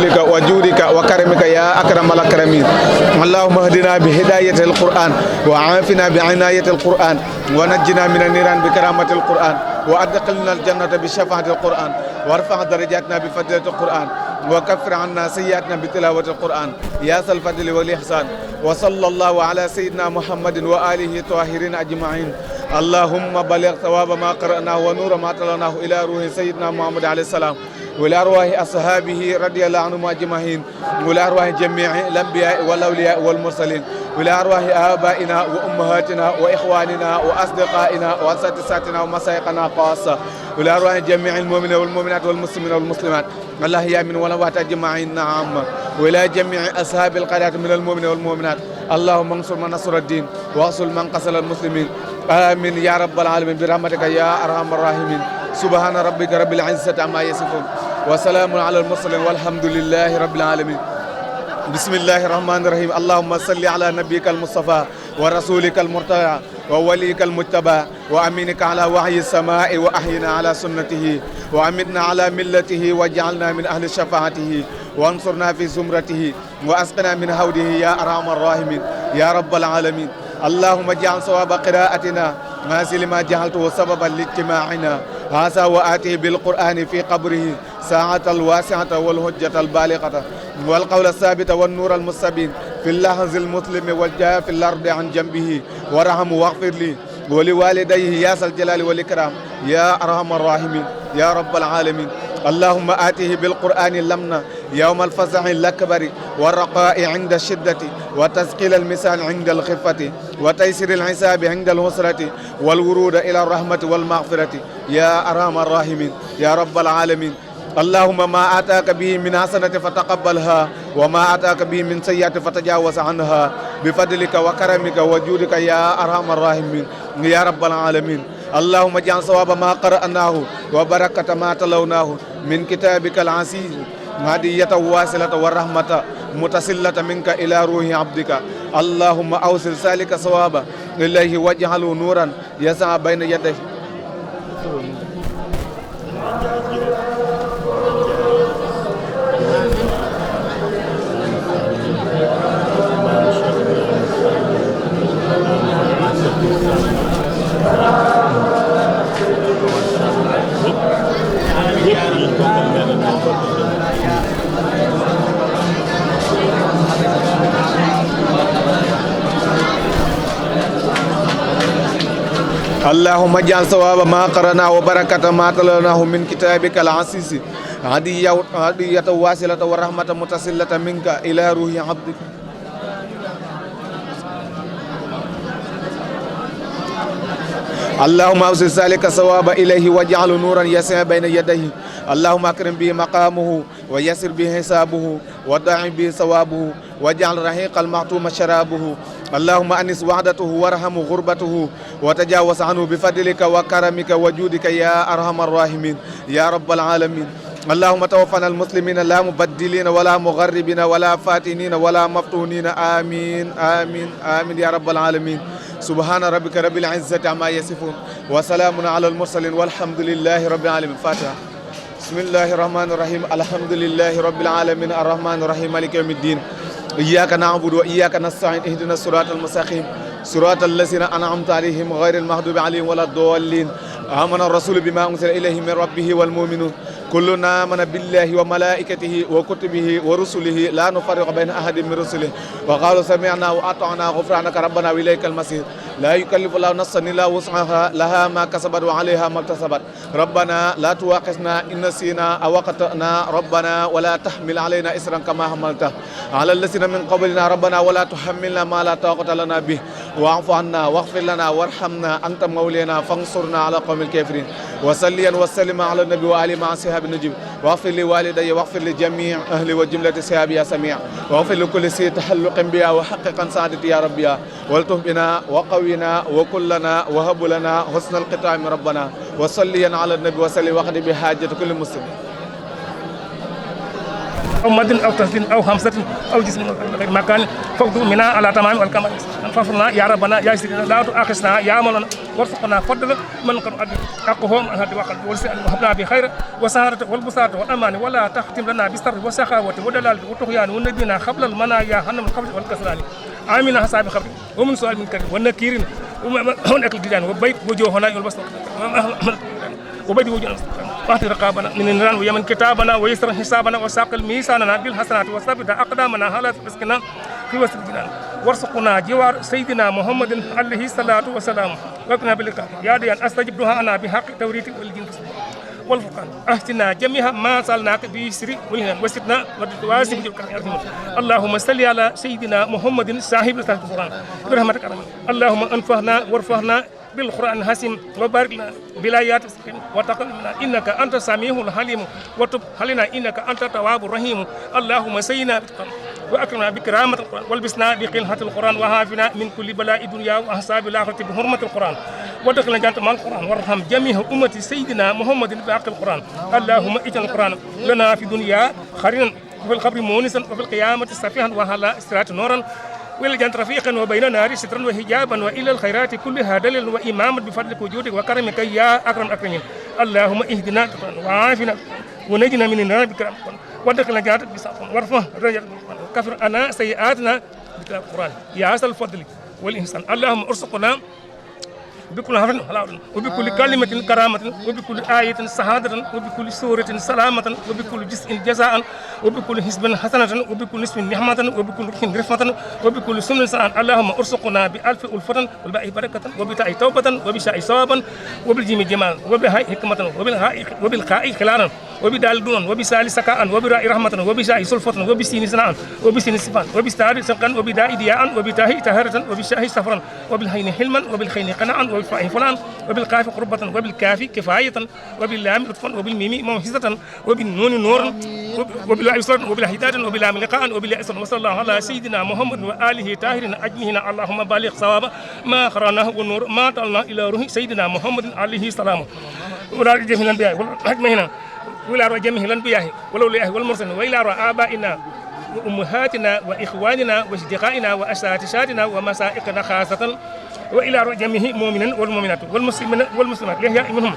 بفضلك وجودك وكرمك يا أكرم الأكرمين. اللهم اهدنا بهداية القرآن وعافنا بعناية القرآن ونجنا من النيران بكرامة القرآن وأدخلنا الجنة بشفاعة القرآن وارفع درجاتنا بفضل القرآن وكفر عنا سيئاتنا بتلاوة القرآن يا ذا الفضل والإحسان. وصلى الله على سيدنا محمد وآله الطاهرين أجمعين. اللهم بلغ ثواب ما قرأناه ونور ما تلوناه إلى روح سيدنا محمد عليه السلام وإلى أرواح أصحابه رضي الله عنهم أجمعين وإلى أرواح جميع الأنبياء والأولياء والمرسلين وإلى أرواح آبائنا وأمهاتنا وإخواننا وأصدقائنا وأساتذتنا ومشايخنا خاصة وإلى أرواح جميع المؤمنين والمؤمنات والمسلمين والمسلمات الله يامن والأموات أجمعين. نعم. وإلى جميع أصحاب القرية من المؤمنين والمؤمنات اللهم انصر من نصر الدين واغسل من قتل المسلمين. آمين يا رب العالمين برحمتك يا أرحم الراحمين. سبحان ربك رب العزة عما يصفون وسلام على المرسلين والحمد لله رب العالمين. بسم الله الرحمن الرحيم. اللهم صل على نبيك المصطفى ورسولك المرتضى ووليك المجتبى وأمينك على وحي السماء وأحينا على سنته وأمتنا على ملته واجعلنا من أهل شفاعته وانصرنا في زمرته وأسقنا من هوده يا أرحم الراحمين يا رب العالمين. اللهم اجعل صواب قراءتنا هذا لما جعلته سببا لاجتماعنا هذا وآته بالقرآن في قبره ساعة الواسعة والهجة البالغة والقول الثابت والنور المستبين في اللحظ المسلم والجاه في الأرض عن جنبه ورحم واغفر لي ولوالديه يا ذا الجلال والإكرام يا أرحم الراحمين يا رب العالمين. اللهم آته بالقرآن اللمنة يوم الفزع الأكبر والرقاء عند الشدة وتثقيل المثال عند الخفة وتيسير الحساب عند الهسرة والورود إلى الرحمة والمغفرة يا أرحم الراحمين يا رب العالمين. اللهم ما آتاك به من حسنة فتقبلها وما آتاك به من سيئة فتجاوز عنها بفضلك وكرمك وجودك يا أرحم الراحمين يا رب العالمين. اللهم اجعل صواب ما قرأناه وبركة ما تلوناه من كتابك العزيز هدية واصلة والرحمة متصلة منك إلى روح عبدك. اللهم أوصل ذلك صوابا إليه واجعله نورا يسعى بين يديه. اللهم اجعل ثواب ما قرأناه وبركة ما تلوناه من كتابك العزيز هدية واصلة والرحمة متصلة منك إلى روح عبدك. اللهم أوصل ذلك ثواب إليه واجعله نورا يسعى بين يديه. اللهم أكرم به مقامه ويسر به حسابه وداعم به ثوابه واجعل رحيق المعتوم شرابه. اللهم أنس وعدته وارحم غربته وتجاوز عنه بفضلك وكرمك وجودك يا أرحم الراحمين يا رب العالمين. اللهم توفنا المسلمين لا مبدلين ولا مغربين ولا فاتنين ولا مفتونين. آمين آمين آمين يا رب العالمين. سبحان ربك رب العزة عما يصفون وسلام على المرسلين والحمد لله رب العالمين. فاتحة. بسم الله الرحمن الرحيم. الحمد لله رب العالمين الرحمن الرحيم مالك يوم الدين. إياك نعبد وإياك نستعين اهدنا الصراط المستقيم صراط الذين أنعمت عليهم غير المغضوب عليهم ولا الضالين. آمن الرسول بما أنزل إليه من ربه والمؤمنون كلنا آمن بالله وملائكته وكتبه ورسله لا نفرق بين أحد من رسله وقالوا سمعنا وأطعنا غفرانك ربنا وإليك المصير. لا يكلف الله نفسا إلا وسعها لها ما كسبت وعليها ما اكتسبت. ربنا لا تؤاخذنا إن نسينا أو أخطأنا ربنا ولا تحمل علينا إصرا كما حملته على الذين من قبلنا ربنا ولا تحملنا ما لا طاقة لنا به واعف عنا واغفر لنا وارحمنا أنت مولانا فانصرنا على قوم الكافرين. وصليا وسلم على النبي وآله مع صحاب النجيب واغفر لوالدي واغفر لجميع أهل وجملة صحابي يا سميع واغفر لكل سي تحلق بها وحققا سعادتي يا ربي والتف بنا وقوينا وكلنا وهب لنا حسن الختام ربنا. وصليا على النبي وسلم وقد بحاجة كل مسلم أو مد أو تسليم أو همسة أو جسم مكان فوق منها على تمام الكمال. فاغفرنا يا ربنا يا سيدنا لا تؤاخذنا يا مولانا وارزقنا فضل من قد حقهم أن هدي وقد وهبنا بخير وسهرة والبصارة والأمان ولا تختم لنا بالسر والسخاوة والدلال والطغيان ونجنا قبل المنايا حنم القبر والكسران آمين حساب خبر ومن سؤال من كريم والنكيرين ومن أكل الجدان وبيت وجوهنا والبصر وبيت وجوهنا واهد رقابنا من النيران ويمن كتابنا ويسر حسابنا وساقل ميزاننا بالحسنات وثبت أقدامنا على رزقنا في وسط الجنان وارزقنا جوار سيدنا محمد عليه الصلاة والسلام وقنا باللقاء يا ديان أستجب دعاءنا بحق التوريث والجن والفرقان أهتنا جميعا ما سألناك بسر والهنا وستنا واسب اللهم صل على سيدنا محمد صاحب القرآن برحمتك اللهم انفعنا وارفعنا بالقرآن الحكيم وبارك لنا بلايات وتقبلنا إنك أنت السميع العليم وتب علينا إنك أنت التواب الرحيم اللهم سينا وأكرمنا بكرامة القرآن والبسنا بقلة القرآن وهافنا من كل بلاء الدنيا وأحساب الآخرة بحرمة القرآن ودخلنا جنة مع القرآن وارحم جميع أمة سيدنا محمد بحق القرآن اللهم اجعل القرآن لنا في الدنيا خيرا وفي القبر مونسا وفي القيامة سفيها وعلى الصراط نورا والجنة رفيقا وبين نار سترا وحجابا وإلى الخيرات كلها دليل وإماما بفضلك وجودك وكرمك يا أكرم الأكرمين اللهم اهدنا القرآن وعافنا ونجنا من النار بكرم ودخلنا جنة بساطا وارفع درجات وكفر أنا سيئاتنا بكرم القرآن يا أصل الفضل والإحسان اللهم ارزقنا بكل حرف حلاوة وبكل كلمة كرامة وبكل آية سعادة وبكل سورة سلامة وبكل جزء جزاء وبكل حسب حسنة وبكل اسم نعمة وبكل رحم رفمة وبكل سمن سعادة اللهم ارزقنا بألف ألفة والباء بركة وبتاء توبة وبشاء صوابا وبالجيم جمال وبالهاء حكمة وبالخاء خلالا وبدال دون وبسال سكاء وبراء رحمة وبشاء سلفة وبسين سناء وبسين سفان وبستار سقا وبداء دياء وبتاه تهرة وبشاه سفرا وبالهين حلما وبالخين قناعا وبالفاء فلان وبالقاف قربة وبالكاف كفاية وباللام لطفا وبالميم موحزة وبالنون نورا وبالواو صلاة وبالهداية وباللام لقاء وبالياء وصلى الله على سيدنا محمد وآله طاهرين أجمعين اللهم بارك صواب ما قرأناه والنور ما طلنا إلى روح سيدنا محمد عليه السلام ولا جميع الأنبياء والحكمة وإلى جميع الأنبياء والأولياء والمرسلين وإلى آبائنا وأمهاتنا وإخواننا وأصدقائنا وأساتذتنا ومشايخنا خاصة وإلى جميع المؤمنين والمؤمنات والمسلمين والمسلمات الأحياء منهم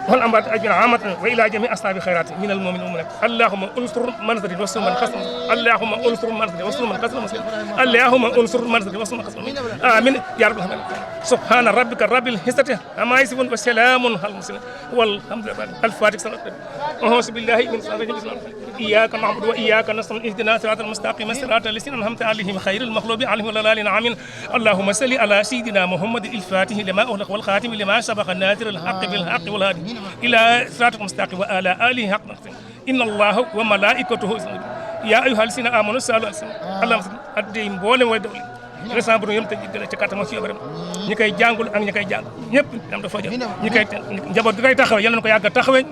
والأموات أجمعين عامة وإلى جميع أصحاب الخيرات من المؤمنين والمؤمنات اللهم انصر من ظلم وانصر من خصم اللهم انصر من ظلم وانصر من خصم اللهم انصر من ظلم وانصر من خصم آمين يا رب العالمين سبحان ربك رب العزة عما يصفون وسلام على المرسلين والحمد لله الفاتحة أعوذ بالله من الشيطان الرجيم إياك نعبد وإياك نستعين اهدنا الصراط المستقيم صراط الذين أنعمت عليهم غير المغضوب عليهم ولا الضالين آمين اللهم صل على سيدنا محمد الفاتح لما أغلق والخاتم لما سبق الناصر الحق بالحق والهادي إلى صراط المستقيم وعلى آله حق إن الله وملائكته يا أيها الذين آمنوا صلوا عليه وسلم اللهم أدي مبولم ودولي resant bu yëm te ci katama ci yobaram ñi koy jàngul ak ñi koy jàng ñëpp am dafa jëm ñi koy njaboot gi koy taxawee yal na ko yàgg taxawee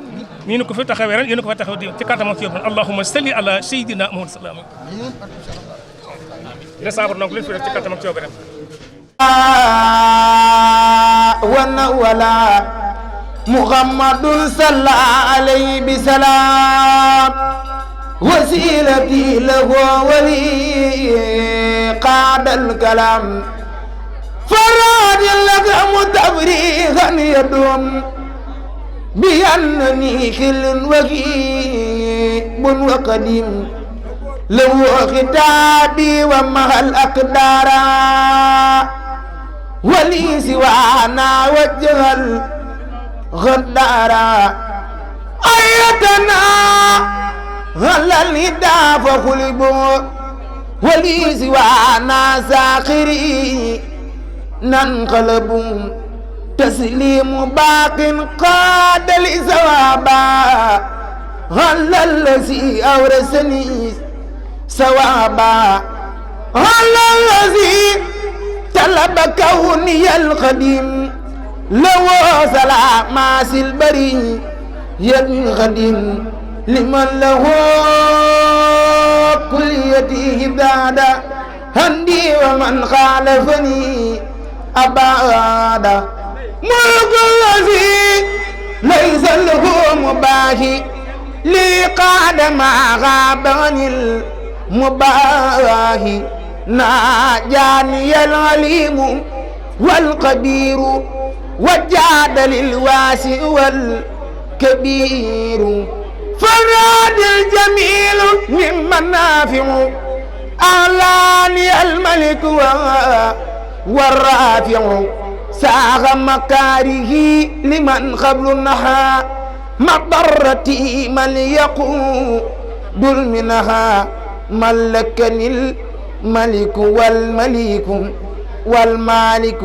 nii ko fi taxawee ren yéen ko fa taxaw di ci katama ci yobaram allahumma salli ala sayyidina muhammad sallallahu alayhi wa sallam resant bu leen fi ci katama ci yobaram wana wala muhammadun sallallahu alayhi bi salam وسيلتي له ولي قاد الكلام فراد لك متفريغا يدوم بأنني خل وكيب وقديم له ختابي ومها الأقدار ولي سوانا وجه الغدارا أيتنا هلا الهدى فخلبوا ولي سوانا ساخري ننقلبوا تسليم باق قاد لثوابا هلا الذي أورثني ثوابا هلا الذي طلب كوني القديم لو سلام البري يد قديم لمن له كليتي هدادا هندي ومن خالفني أبادا ملك الذي ليس له مباهي لي قاد ما غاب عن المباهي ناجاني العليم والقدير وجاد للواسع والكبير فراد الجميل ممن نافع أعلاني الملك والرافع ساغ مكاره لمن قبل النحى مضرتي من يقود منها ملكني الملك والمالك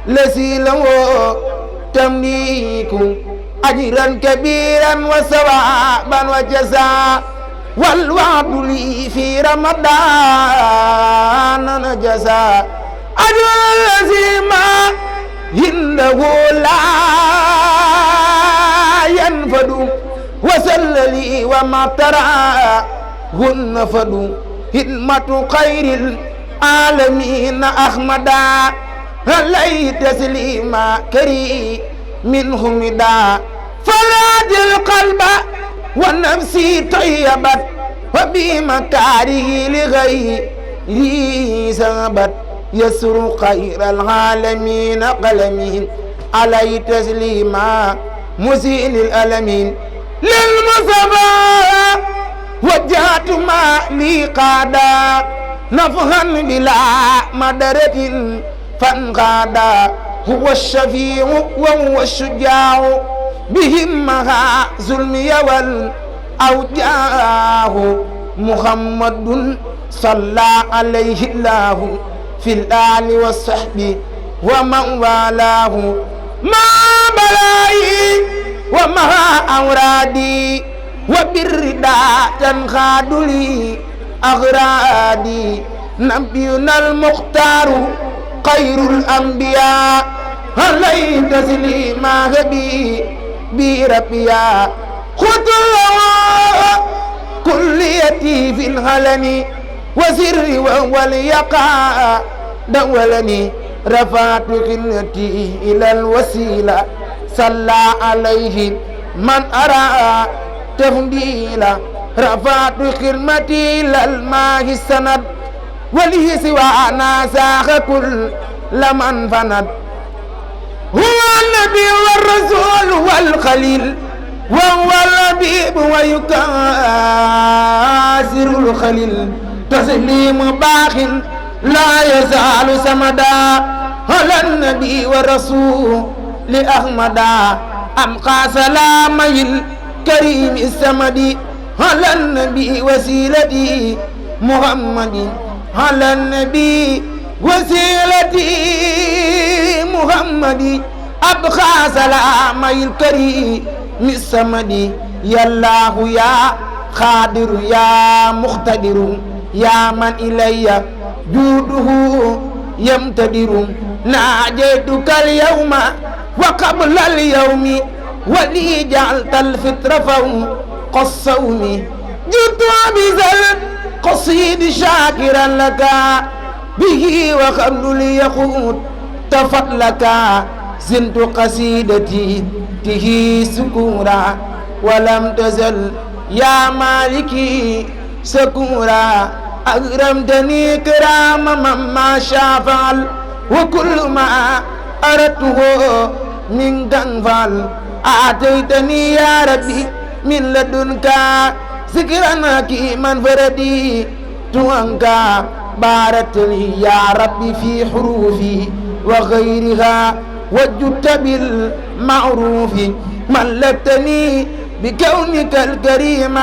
الذي له تمليك أجرا كبيرا وثوابا وجزاء والوعد لي في رمضان نجزا أجر الذي ما إنه لا ينفد وسل لي وما ترى هن فدوا خدمة خير العالمين أحمدا عليه تسليما كريم منهم دا فراد القلب والنفس طيبت وبمكاره لغيره سبت يسر خير العالمين قلمين عليه تسليما مسيل الألمين للمصطفى وجهت ما لي قادا نفها بلا مدرة فانقادا هو الشفيع وهو الشجاع بهمها ظلمي والأوجاع محمد صلى عليه الله في الآل والصحب ومن والاه ما بلائي وما أورادي وبالردى تنخاد لي أغرادي نبينا المختار خير الأنبياء عليه تسليما بربيا خطوة كليتي في الهلن وسري وهو اليقى دولني رفعت قلتي إلى الوسيلة صلى عليه من أرى تفضيلا رفعت خدمتي إلى الماء السند ولي سوانا ساق كل لمن فند هو النبي والرسول والخليل وهو الحبيب ويكاسر الخليل تسليم باخ لا يزال سمدا على النبي والرسول لأحمدا أبقى سلامي الكريم السمدي على النبي وسيلتي محمد على النبي وسيلتي محمد أبقى سلامي الكريم السمدي يا الله يا قادر يا مقتدر يا من إلي جوده يمتدر ناجيتك اليوم وقبل اليوم ولي جعلت الفطر فوق الصوم جئت بذا القصيد شاكرا لك به وقبل لي يقود تفضلك زنت قصيدتي به سكورا ولم تزل يا مالكي سكورا أكرمتني كرام مما شافعل وكل ما أردته من كنفال أعطيتني يا ربي من لدنك ذكرا حكيما فردي توانكا باركت لي يا ربي في حروفي وغيرها وجدت بالمعروف ملكتني بكونك الكريم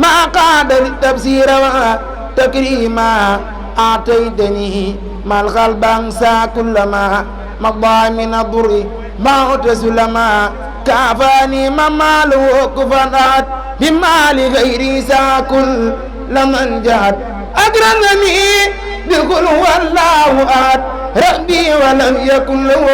ما قاد التبصير وتكريما أعطيتني ما القلب أنسى كلما مضى من الضر موت سلما كافاني ممال وكفنات بمال غيري ساكل لمن جهد أكرمني بقل هو الله أحد ربي ولم يكن له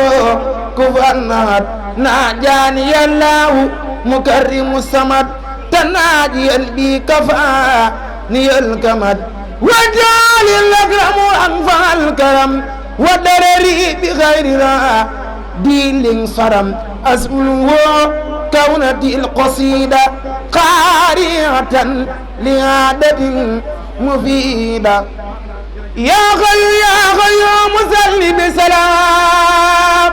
كفوا أحد ناجاني الله مكرم الصمد تناجيا بي كفاني الكمد وجعل الأكرم أنفع الكرم ودرري بغير دين صرم أسأله كونتي القصيدة قارئة لعادة مفيدة يا خيو يا خيوم صل بسلام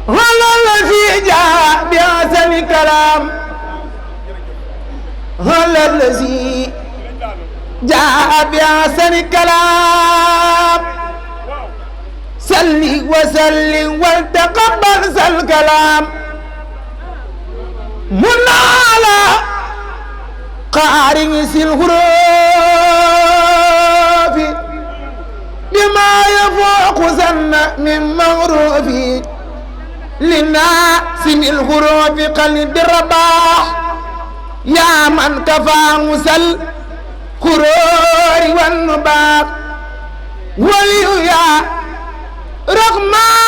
على الذي جاء بأحسن كلام على الذي جاء بأحسن كلام صل وسلم وتقبل الكلام من على قارئ الحروف بما يفوق ظن من مغروف للناس من الحروف قلب الرباح يا من كفى مسل كرور والنباق ولي يا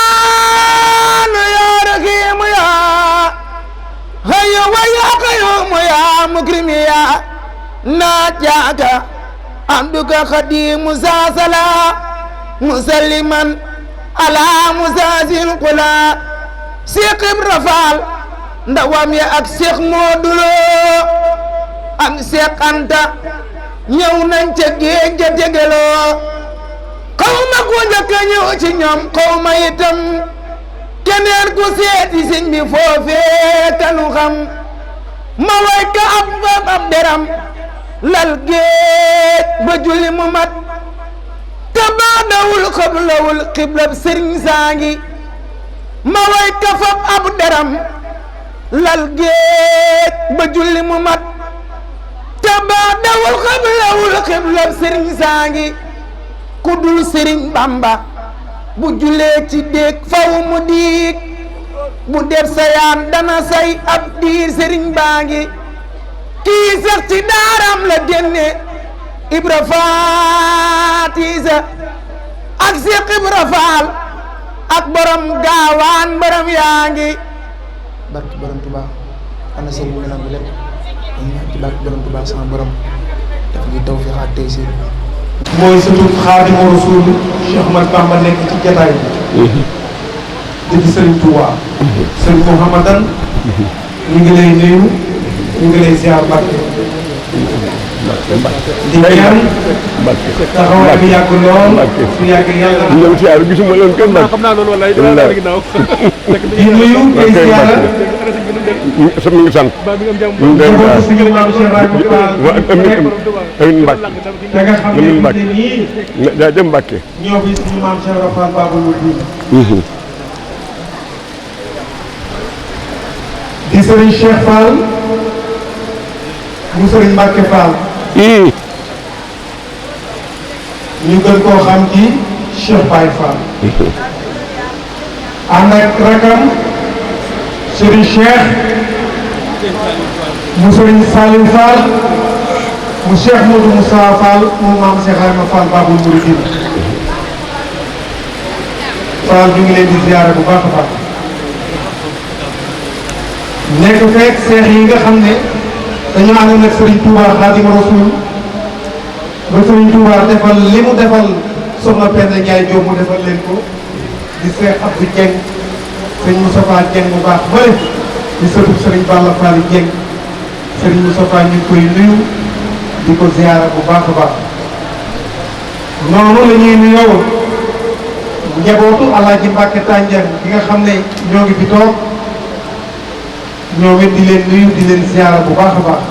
رحمن يا رحيم يا هيا ويا قيوم يا مكرم يا ناجاك عبدك خديم ساسلا مسلما على مساس القلا سيق برفال ndawam ya ak Cheikh Modou Lo ak Cheikh Anta ñëw nañ ca géej ga tegeloo xaw ma ku njëkk a ñëw ci ñoom xaw ma itam keneen ku seeti sëñ bi foofee kanu xam ma way ka ab deram lal géej ba julli mu mat te baadawul xablawul xiblab sëriñ saangi ma way ka fab ab deram lal géej ba julli mu mat te baadawul xablawul xiblab sëriñ saangi ku dul sëriñ Bamba bu julee ci déeg faw mu diig bu def sayaan dana say ab diir sëriñ baa ngi kii sax ci daaram la génne Ibra Faatiisa ak Seex Ibra Faal ak borom gaawaan borom yaa ngi barki borom Tuubaa ana sëriñ bi nangu lépp ci barki borom Tuubaa sama borom daf ñu tawfiix ak taysiir mooy surtout Xaadimu Rasuul Cheikh Ahmad Bamba nekk ci jataay bi di Sëriñ Touba Sëriñ Mouhamadan ñu ngi lay nuyu ñu ngi lay ziar Mbàkke di ñaan taxawaay bi yàgg lool su yàgg yàlla ñëw ziar gisuma leen kenn nag xam naa loolu wallaay dama la ginnaaw di nuyu tey ziar sama ngi sant ñu bokk suñu maam Cheikh Amin Mbàkke te nga xam ne nii daa dem Mbàkke ñoo fi suñu maam Cheikh Rafal Babul Wujud di Sëriñ Cheikh Fall mu Sëriñ Mbàkke Fall ñu gën koo xam ci Cheikh Baye Fall ànd ak rakam Sëriñ Cheikh mu Sëriñ Saliou Fall mu Cheikh Modou Moussa Fall mu maam Cheikh Ayma Fall Babul Mouridine Fall ñu ngi leen di ziyaare bu baax a baax nekk fekk seex yi nga xam ne dañoo àndoon ak Serigne Touba Xaadimu Rasuul ba Serigne Touba defal li mu defal soxna Penda Ndiaye Diop mu defal leen ko di Seex Abdou Dieng sëñ Moustapha Dieng bu baax bële di sëtub Serigne Balla Fall Dieng Serigne Moustapha ñu ngi koy nuyu di ko ziyaara bu baax a baax noonu la ñuy nuyoo njabootu Alaaji Mbàkke Tànjan bi nga xam ne ñoo ngi fi toog ñoom it di leen nuyu di leen ziyaara bu baax a baax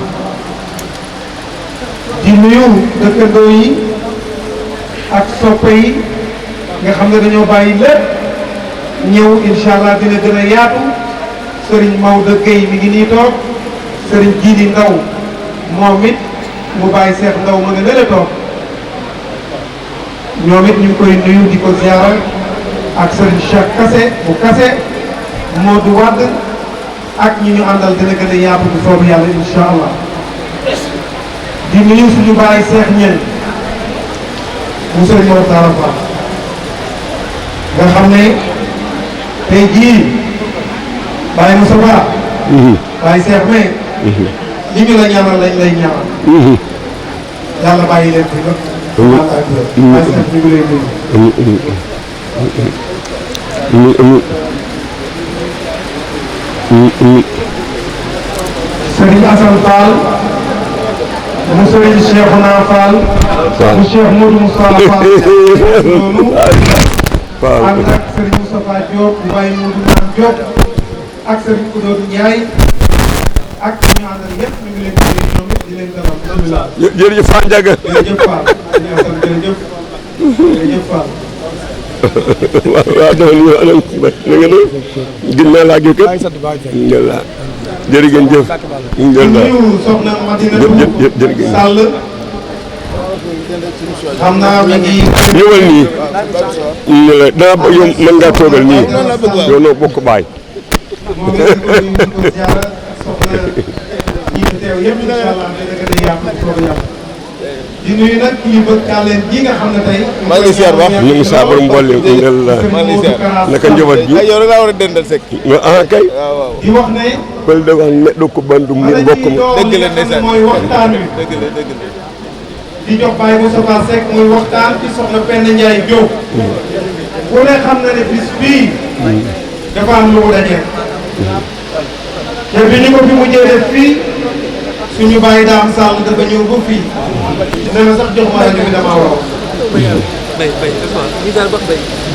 di nuyu dëkkandoo yi ak soppe yi nga xam ne dañoo bàyyi lépp ñëw incha allah dina gën a yaatu Serigne Maodo Gueye mi ngi nii toog Serigne Jiili Ndaw moom it mu bàyyi Seex Ndaw ma nga nële toog ñoom it ñu ngi koy nuyu di ko ziyaara ak Serigne Cheikh Kase bu Kase Modou Wade ak ñi ñu àndal dina gën a yaatu bu soobu yàlla incha allah di nuyu suñu bàyyi Seex Ñen mu Serigne Mor Talla Fall nga xam ne tey jii bàyyi Moussa Ba bàyyi Seex mais li ñu la ñaanal lañ lay ñaanal yàlla bàyyi leen fi nag bàyyi Seex ñu ngi lay nuyu Serigne Assane Fall mu sëriñ Cheikhouna Fall mu Cheikh Modou Moustapha Fall noonu ànd ak sëriñ Moustapha Diop bu Baye Modou Naan Diop ak sëriñ Koudou Ndiaye ak ñu àndal yëpp ñu ngi leen di nuyu ñoom it di leen dalal alhamdulilah. jërëjëf Fall Ndiaga. jërëjëf Fall jërëjëf jërëjëf Fall. waaw dama ñu anam na nga ne gis naa laa gi kat alhamdulilah jërëjëf alhamdulilah soxna Madina Sall xam naa mi ngi ñëwal nii ñu la daa yow mën ngaa toogal nii yow noo bokk baay moom la ko ziara soxna ñi fi teew yëpp incha allah dina gën a yaatu soog a yàlla di nuyu nag kilifa Kaaleen ji nga xam ne tey. maa ngi lay ziar wax ñu ngi saa borom mboolem alhamdulilah maa ngi lay ziar naka njaboot ji ay yow da ngaa war a dendal sekk ah kay waaw waaw di wax ne. pël da wax neɗɗo ko bandum min mbokk ma dëgg la ndeysaan mooy waxtaan wi. dëgg la dëgg la di jox Baye Moustapha Seck muy waxtaan ci soxna Penda Ndiaye Diop. ku ne xam na ne bis bii. dafa am lu mu dajeel. te bi ñu ko fi mujjee def fii suñu Baye Dame Sall dafa ñëw ba fii. nee na sax jox ma rajo bi damaa wax.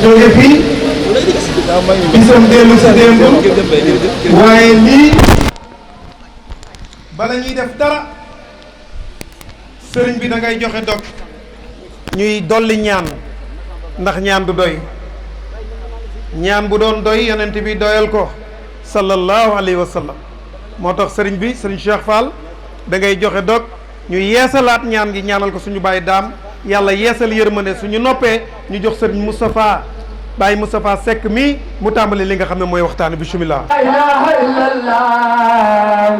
jóge fii. bisam dellu si démb. waaye lii. bala ñuy def dara. sëriñ bi da ngay joxe dog ñuy dolli ñaan ndax ñaan du doy ñaan bu doon doy yonent bi doyal ko sallallahu alayhi wa sallam moo tax sëriñ bi sëriñ Cheikh Fall da ngay joxe dog ñu yeesalaat ñaan gi ñaanal ko suñu Baye Daam yàlla yeesal yërmande suñu noppee ñu jox sëriñ Moustapha Baye Moustapha Seck mi mu tàmbali li nga xam ne mooy waxtaan bi bismillah. La ilaha illallah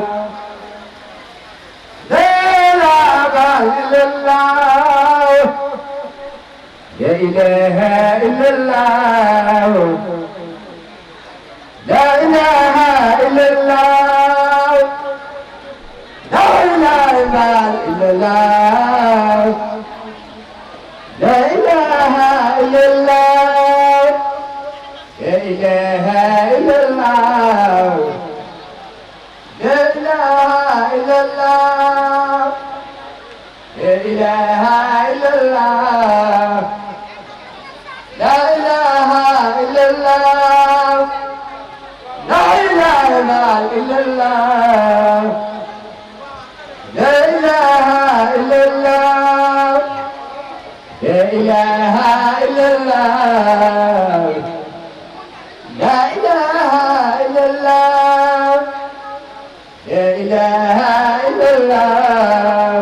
لا إله إلا الله لا إله إلا الله لا إله إلا الله لا إله إلا الله لا إله إلا الله لا إله إلا الله لا إله إلا الله لا إله إلا الله لا إله إلا الله لا إله إلا الله لا إله إلا الله لا إله إلا الله لا إله إلا الله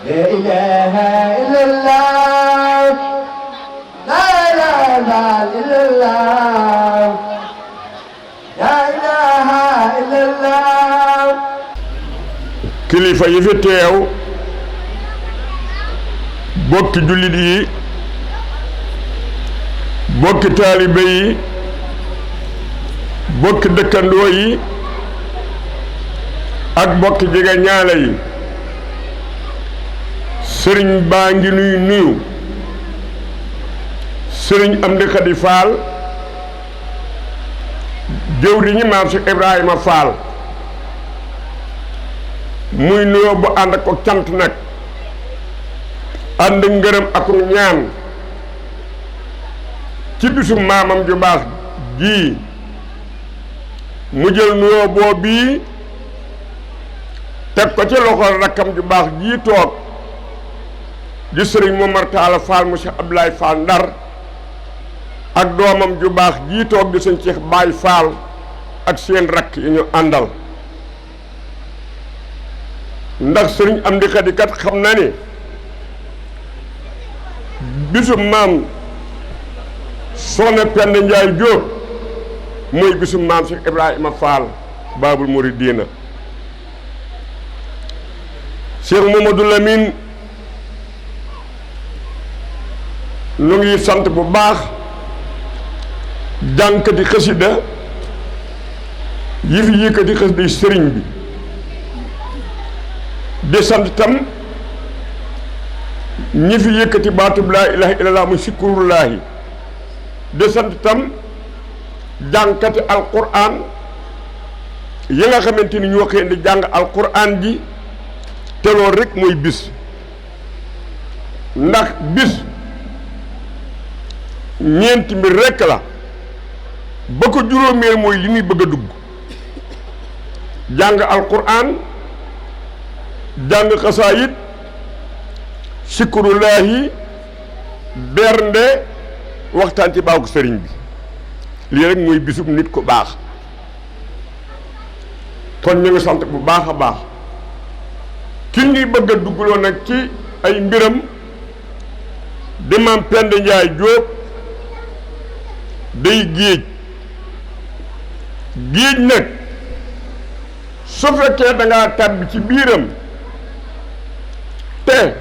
لا إله إلا الله لا إله إلا الله لا إله إلا الله kilifa yi fi teew bokki jullit yi bokki taalibe yi bokki dëkkandoo yi ak bokki jege ñaale yi sëriñ baa ngi nuy nuyu sëriñ Amdi Khady Fall jëwriñu maam Cheikh Ibrahima Fall muy nuyoo bu ànd ak ko cant nag ànd ngërëm ak ñaan ci bisu maamam ju baax jii mu jël nuyoo boo bii teg ko ci loxol rakkam ju baax jii toog di sëriñ Momar Talla Fall mu Cheikh Abdoulaye Fall Ndar ak doomam ju baax jii toog di sëñ Cheikh Baye Fall ak seen rakk yi ñu àndal ndax sëriñ Amdi Khady kat xam na ni bisu maam soxna Penda Ndiaye Diop mooy bisu maam Cheikh Ibrahima Fall Babul Mouridina Cheikh Mamadou Lamine nu ngi sant bu baax jànkati xasida yi fi yëkkati xasida sëriñ bi di sant tam ñi fi yëkkati baatub laa ilaha illallah mu sikkurullaahi di sant tam jànkati alquran yi nga xamante ni ñoo xëy di jàng alquran ji te loolu rek mooy bis ndax bis ñeenti mbir rekk la ba ko juróomeel mooy li ñuy bëgg a dugg jàng alquran jàng xasaayit sikrullaahi bernde waxtaan ci baaxu sëriñ bi lii rek mooy bisub nit ku baax kon ñu ngi sant bu baax a baax ki ñuy bëgg a duggloo nag ci ay mbiram di Maam Penda Njaay Jóob day géej nag su fekkee da ngaa tàbbi ci biiram te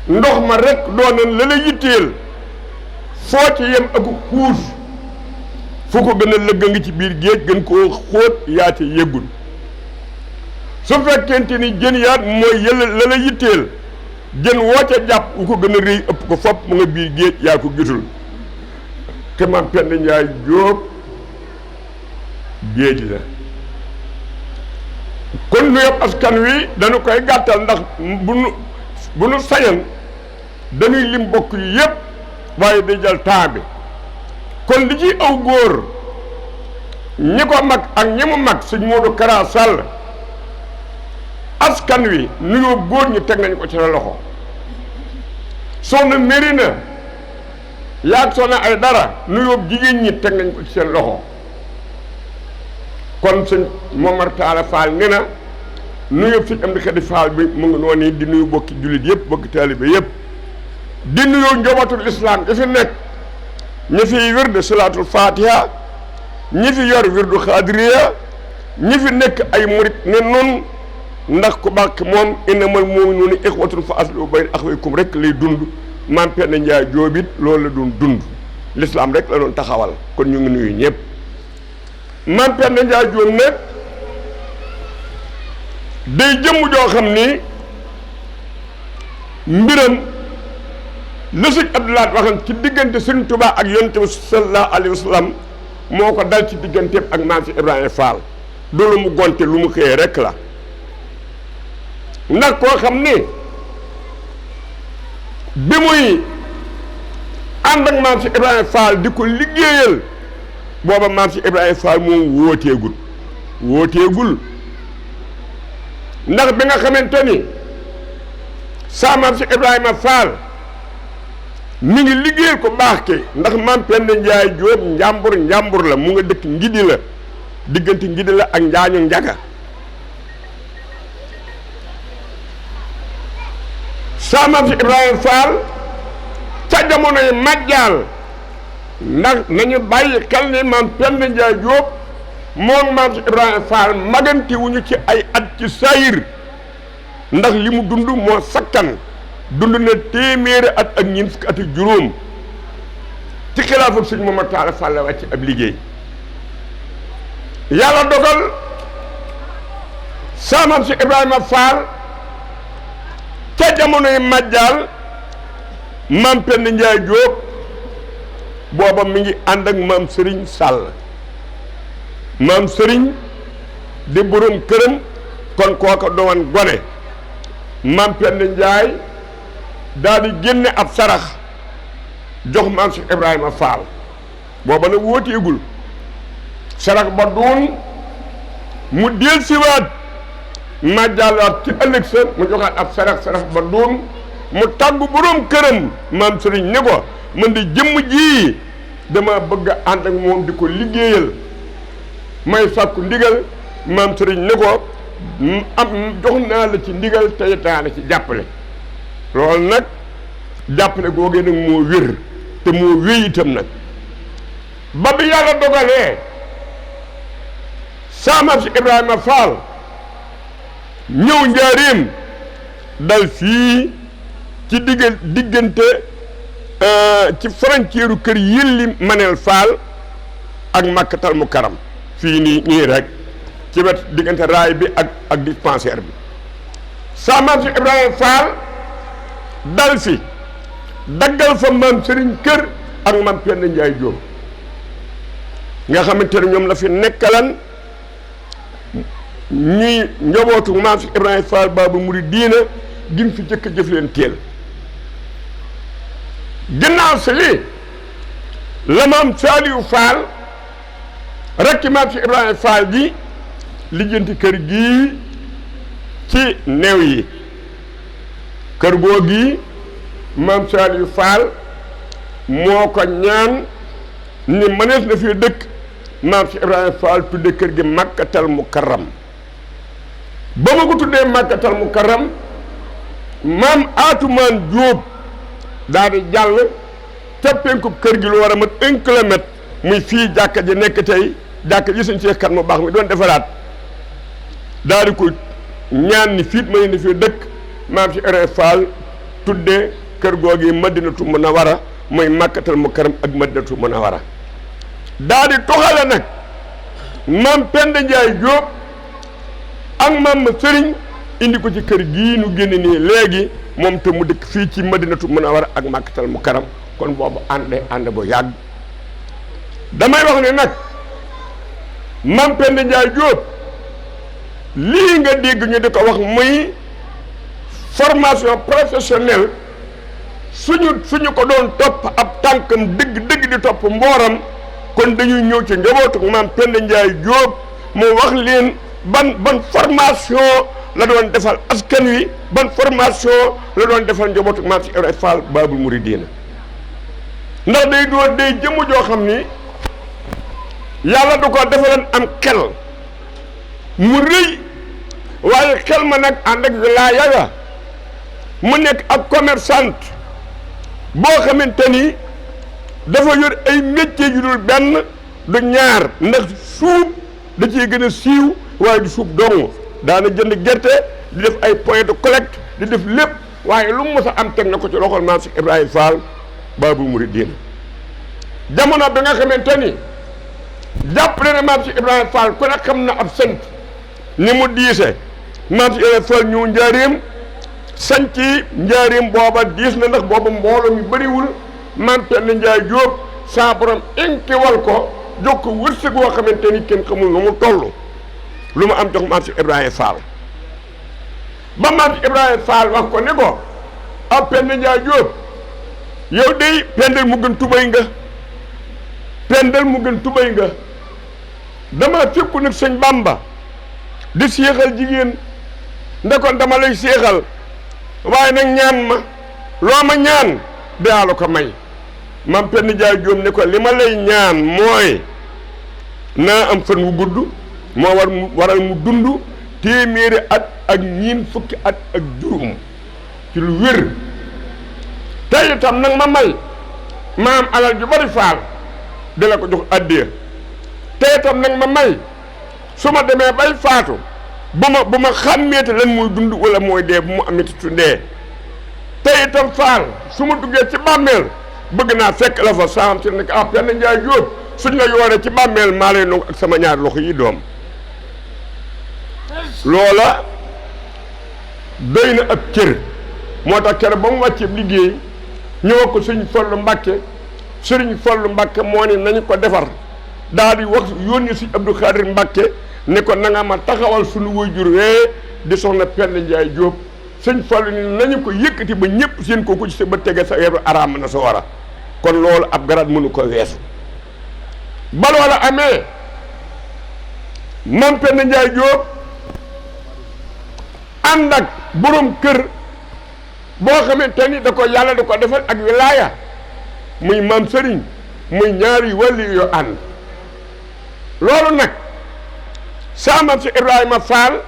ndox ma rek doonan la la yitteel foo ci yem ak xuus fu ko gën a lëgg ngi ci biir géej gën koo xóot yaa ci yëggul su fekkente ni jën yaat mooy yëla la la yitteel jën woo ca jàpp wu ko gën a rëy ëpp ko fopp mu nga biir géej yaa ko gisul te Maam Penda Njaay Jóob géej la kon nu yëpp askan wi dañu koy gàttal ndax bu nu sañan dañuy lim bokk yi yëpp waaye day jël temps bi kon li ci aw góor ñi ko mag ak ñi mu mag sëñ Modou Kara Sall askan wi nuyoo góor ñi teg nañ ko ci la loxo soxna Mérina yaag soxna ay dara nuyoo jigéen ñi teg nañ ko ci seen loxo kon sëñ Momar Talla Fall ni na nuyoo sëñ Amdi Xadi Fall bi mu ngi noonu di nuyu bokki jullit yëpp bokki taalibe yëpp di nuyoo njabootul islam gi fi nekk ñi fi wirdu salaatul fatiha ñi fi yor wirdu xaadiriya ñi fi nekk ay murit ne noonu ndax ku baax moom innamal mu'minuuna ixwatun fa aslihu bayna axawaykum rek lay dund Maam Penda Njaay Jóob it loolu la doon dund l'islam rek la doon taxawal kon ñu ngi nuyu ñëpp Maam Penda Njaay Jóob nag day jëmm joo xam ni mbiram la sëñ Abdou Lahad waxam ci diggante Sëriñ Tuubaa ak Yonent bi sallallahu alayhi wa sallam moo ko dal ci digganteem ak Maam si Ibrahima Fall du lu mu gonte lu mu xëyee rek la ndax koo xam ni bi muy ànd ak Maam si Ibrahima Fall di ko liggéeyal booba Maam si Ibrahima Fall moom wóoteegul ndax bi nga xamante ni saa Maam si Ibrahima Fall mi ngi liggéeyal ko baax ke ndax Maam Penda Njaay Jóob njàmbur la mu nga dëkk Ngidi la diggante Ngidi la ak Njaañu Njaga saa Maam si Ibrahima Fall ca jamonoy majjaal ndax nañu bàyyi xel ni Maam Penda Njaay Jóob moom Maam si Ibrahima Fall magante wuñu ci ay at ci sayir ndax li mu dund moo sakkan dund na téeméeri at ak ñeent fukki at ak juróom ci xilaafu sëñ Momar Talla Fall la wàcc ab liggéey yàlla dogal saa Maam si Ibrahima Fall ca jamonoy majjaal Maam Penda Njaay Jóob booba mi ngi ànd ak Maam Sëriñ Sàll Maam Sëriñ di borom këram kon kooka doon gone Maam Penda Njaay daal di génne ab sarax jox Maam si Ibrahima Fall booba nag wóoteegul sarax ba doon mu del siwaat majjaalaat ci ëllëg sa mu joxaat ab sarax ba doon mu tàggu borom këram Maam Sëriñ ne ko man di jëmm ji dama bëgg a ànd ak moom di ko liggéeyal may sàkku ndigal Maam Sëriñ ne ko jox naa la ci ndigal tey daana ci jàppale loolu nag jàppale googee nag moo wér te moo wéy itam nag ba bi yàlla dogalee saa Maam si Ibrahima Fall ñëw njaareem dal fii ci diggante ci frontière kër Yilli Manel Fall ak Makkatal Mukarram fii nii rek ci wet diggante raay bi ak dispensaire bi saa Maam si Ibrahima Fall dal fi daggal fa Maam Sëriñ kër ak Maam Penda Njaay Jóob nga xamante ne ñoom la fi nekkalan ñuy njabootu maam si Ibrahima Fall Baabul Muridiina gim fi jëkk jëf leen teel ginnaaw si lii la maam Saliou Fall rakki maam si Ibrahima Fall ji lijjanti kër gii ci neew yi kër goo gii maam Saliou Fall moo ko ñaan ni mënees na fi dëkk maam si Ibrahima Fall tudde kër gi Makkatal Mukarram ba ma ko tuddee Makkatal Mukarram maam Atumaan Jóob daal di jàll ca penku kër gi lu war a mat 1 kilomètre muy fii jàkka ji nekk tey jàkka ji sëñ Cheikh Kan mu baax mi doon defaraat daal di ko ñaan ni fiit ma ne fi dëkk maam si Ibrahima Fall tudde kër googi Madinatu Munawara mooy Makkatal Mukarram ak Madinatu Munawara daal di toxale nag maam Penda Njaay Jóob ak maam Sëriñ indi ko ci kër gii nu génn nii léegi moom te mu dëkk fii ci Madinatu Munawara ak Makkatal Mukarram kon boobu ànd bu yàgg damay wax ne nag maam Penda Njaay Jóob lii nga dégg ñu di ko wax muy formation professionnelle suñu ko doon topp ab tànkam dëgg di topp mbooram kon dañuy ñëw ci njabootu maam Penda Njaay Jóob mu wax leen ban formation la doon defal askan wi ban formation la doon defal njabootu maam si Ibrahima Fall Baabul Muridiina ndax day jëmm joo xam ni yàlla du ko defalan am xel mu rëy waaye xel ma nag ànd ak wilaaya ya mu nekk ab commerçante boo xamante ni dafa yor ay métier yu dul benn du ñaar ndax suub da ciy gën a siiw waaye du suub dong daana jënd gerte di def ay point de collecte di def lépp waaye lu mu mës a am teg na ko ci loxol maam si Ibrahima Fall Baabul Muridiina jamono bi nga xamante ni jàpp na ne maam si Ibrahima Fall ku ne xam na ab sant ni mu diise maam si Ibrahima Fall ñëw njaareem sanc njaareem booba diis na ndax booba mbooloo mi bëriwul maam Penda Njaay Jóob saa borom inkiwal ko jox ko wërsëg woo xamante ni kenn xamul lu mu toll lu mu am jox maam si Ibrahima Fall ba maam si Ibrahima Fall wax ko ne ko ab Penda Njaay Jóob yow day pendal mu gën tubay nga pendal mu gën tubay nga dama fekku nag sëñ Bamba di séexal jigéen ndekoon dama lay séexal waaye nag ñaan ma loo ma ñaan daa la ko may maam Penda Njaay Jóob ne ko li ma lay ñaan mooy naa am fan wu gudd moo waral mu dund téeméeri at ak ñiin fukki at ak juróom ci lu wér tey itam nag ma may maam alal ju bari faal di la ko jox addiya tey itam nag ma may su ma demee bay faatu bu ma xàmmeete lan mooy dund wala mooy dee bu mu ameti tu dee tey itam faal su ma duggee ci bàmmeel bëgg naa fekk la fa saam si ne ah Penda Njaay Jóob suñ la yooree ci bàmmeel maa lay nangu ak sama ñaari loxo yi doom loola doy na ab cër moo tax kere ba mu wàccee liggéey ñëw ko sëñ Fallu Mbàkke sëriñ Fallu Mbàkke moo ne nañu ko defar daal di wax yónni si Abdou Khadir Mbàkke ne ko na nga ma taxawal suñu waajur wee di soxna Penda Njaay Jóob sëñ Fallu ni nañu ko yëkkati ba ñëpp seen ko ci sa ba tege sa yeru araam na sa war a kon loolu ab garaat mënu ko weesu ba loola amee maam Penda Njaay Jóob ànd ak borom kër boo xamante ni da ko yàlla da ko defal ak wilaaya muy maam sëriñ muy ñaari wàlli yoo ànd loolu nag saa maam si Ibrahima Fall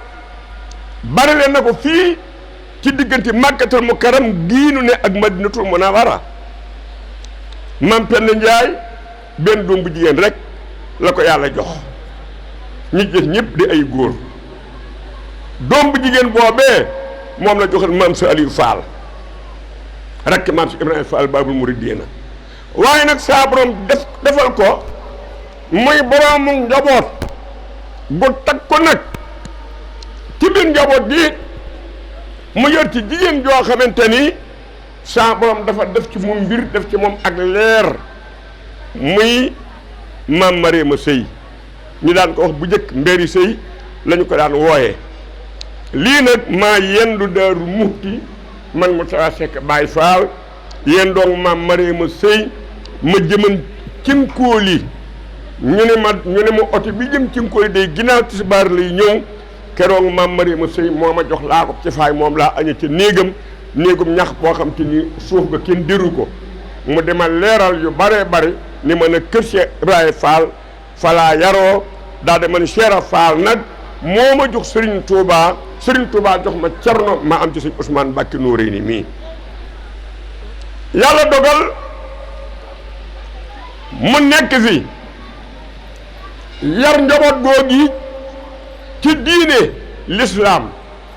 bari leen na ko fii ci diggante Makkatal Mukarram giinu ne ak Madinatul Munawwara maam Penda Njaay benn doom bu jigéen rek la ko yàlla jox ñi jëf ñëpp di ay góor doom bu jigéen boobee moom la joxal maam Saliou Fall rakk maam si Ibrahima Fall Baabul Muridiina waaye nag saa borom defal ko muy boroomu njaboot bu tag ko nag ci biir njaboot gi mu yor ci jigéen joo xamante ni saa borom dafa def ci moom mbir def ci moom ak leer muy maam Mariama Sëy ñu daan ko wax bu njëkk Mbéri Sëy lañu ko daan wooyee. lii nag maa yendu Daaru Muxti man Moustapha Seck Baye Fall yéen doong maam Mariama Sëy ma jëman Cinkóoli ñu ne ma oto bi jëm Cinkóoli day ginnaaw tisbaar lay ñëw keroog maam Mariama Sëy moo ma jox laa ko ci faay moom laa aña ca néegum ñax boo xam te ni suuf ga kenn déru ko mu dema leeral yu bare bare ni ma ne kër Cheikh Ibrahima Fall falaa yaroo daa de ma ne Cheikh Fall nag moo ma jox Serigne Touba jox ma Cerno ma am ci sëñ Ousmane Mbacké Noreyni mii yàlla dogal mu nekk fi yar njaboot googi ci diine l'islam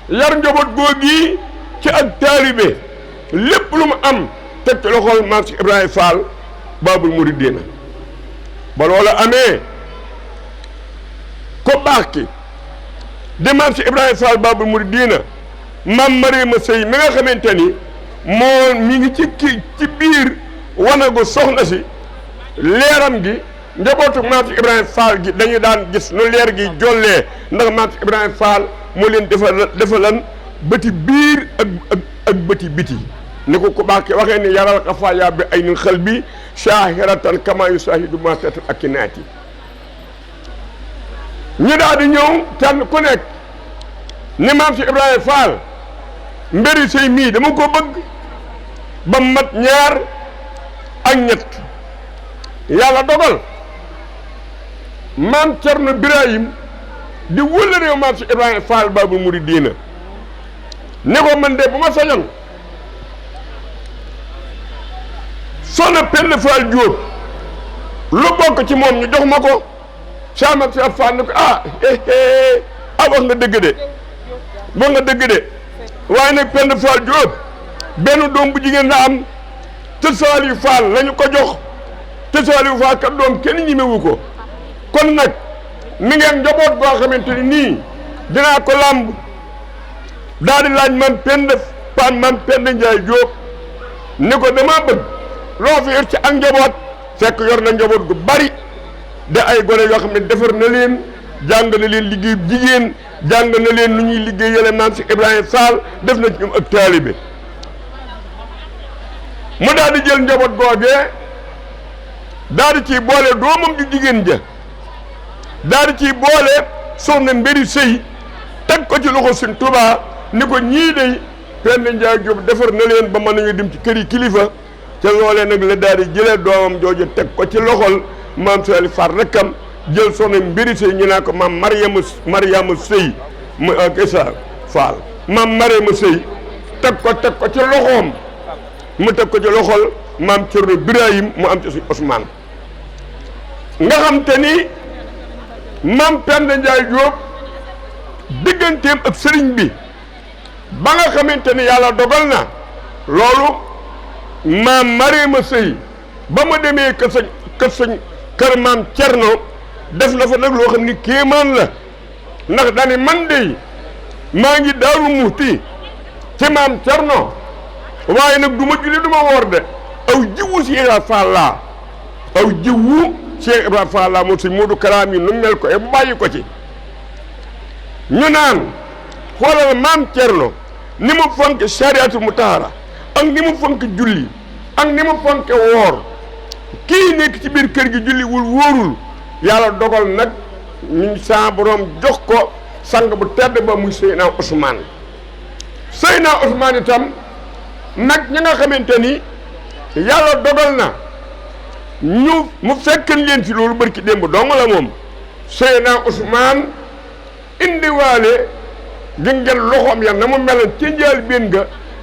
yar njaboot googi ci ak taalibe lépp lu mu am teg ci loxol maam si Ibrahima Fall Babul Mouridina ba loola amee ko baax ki de maam si Ibrahima Fall Babul Mouridina maam Mariama Sëy mi nga xamante ni moo mi ngi ci biir wanagu soxna si leeram gi njabootu maam si Ibrahima Fall gi dañu daan gis nu leer gi jollee ndax maam si Ibrahima Fall moo leen defalan bëti biir ak bëti biti ni ko ku baax ki waxee ni yaral xafaaya bi ay nin xel bi shahiratan kama yusahidu ma seetal ak kinaati ñu daal di ñëw kenn ku nekk ni maam si Ibrahima Fall mbiri sëy mii dama ko bëgg ba mat ñaar ak ñett yàlla dogal maam Cerno Birahim di wëla réew maam si Ibrahima Fall Babul Mouridina ne ko man de bu ma sañoon Soxna Penda Fall Diop lu bokk ci moom ñu jox ma ko sama si ab Fall ne ko wax nga dëgg de waaye nag Penda Fall Diop benn doom bu jigéen la am te Saliou Fall lañu ko jox te Saliou Fall kat doom kenn ñemewu ko kon nag mi ngeen njaboot boo xamante ni nii dinaa ko làmb daal di laaj man Penda Ndiaye Diop ni ko dama bëgg loo fi yor ci ak njaboot fekk yor na njaboot gu bari da ay gone yoo xam ne defar na leen jàng na leen liggéey jigéen jàng na leen nu ñuy liggéey yële maam si Ibrahima Fall def na ci ñoom ak taalibe mu daal di jël njaboot googee daal di ciy boole doomam ju jigéen ja daal di ciy boole soxna Mbéri Sëy teg ko ci loxo Sëñ Tuubaa ni ko ñii day Penda Ndiaye Diop defar na leen ba mën nañu dem ci kër yi kilifa ca loolee nag la daal di jëlee doomam jooju teg ko ci loxol maam Sali Fall rekkam jël soxna Mbéri Sëy ñu naa ko maam Mariama Sëy mu Issa Fall maam Mariama Sëy teg ko ci loxoom mu teg ko ci loxol maam Cerno Birahim mu am ci suñu Ousmane nga xam te ni maam Penda Ndiaye Diop digganteem ak sëriñ bi ba nga xamante ni yàlla dogal na loolu maam Mariama Sëy ba ma demee kër maam Cerno def na fa nag loo xam ni kéemaan la ndax dani man de maa ngi Daaru Muxti ci maam Cerno waaye nag du ma julli du ma woor de aw jiwu Cheikh Ibrahima Fall laa aw jiwu Cheikh Ibrahima Fall laa moom sëñ Modou Karaam yi nu mel ko e bu bàyyi ko ci ñu naan xoolal maam Cerno ni mu fonke shariatu mutahara ak ni mu fonke julli ak ni mu fonke woor kii nekk ci biir kër gi julli wóorul yàlla dogal nag ñu sa borom jox ko sang bu tedd ba muy Seydina Ousmane itam nag ñi nga xamante ni yàlla dogal na mu fekkan leen ci loolu barki démb dong la moom Seydina Ousmane indiwaale gi ngeen loxoom ya na mu meloon ci njaal biin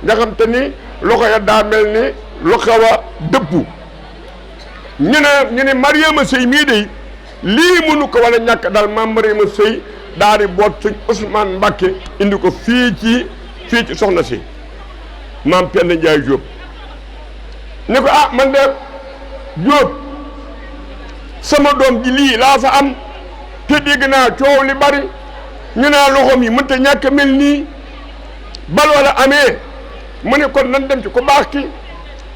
nga xam te ni loxo ya daa mel ni lu xaw a dëppu ñu ne Mariama Sëy mii de lii mënu ko wala ñàkk daal maam Mariama Sëy daal di boot sëñ Ousmane Mbacké indi ko fii ci soxna si maam Penda Ndiaye Diop ni ko man de Diop sama doom ji lii laa fa am te dégg naa coow li bari ñu naa loxoom yi mënta ñàkk mel nii bal wala amee mu ne kon nan dem ci ku baax ki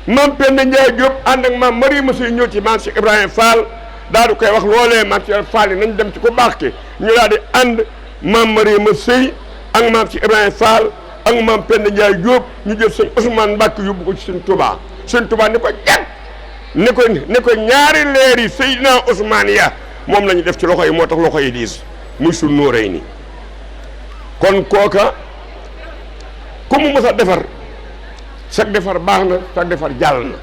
maam Penda Ndiaye Diop ànd ak maam Mariama Sëy ñëw ci maam Cheikh Ibrahima Fall daal di koy wax loolee maam Cheikh Fall yi nañ dem ci ku baax ki ñu daal di ànd maam Mariama Sëy ak maam ci Ibrahima Fall ak maam Penda Ndiaye Diop ñu jël sëñ Ousmane Mbacke yóbbu ko ci sëñ Touba sëñ Touba ni ko jag ne ko ñaari leer yi Seydina Ousmane ya moom la ñu def ci loxo yi moo tax loxo yi diis muy su nóoray ni kon kooka ku mu mës a defar sag defar baax na sag defar jàll na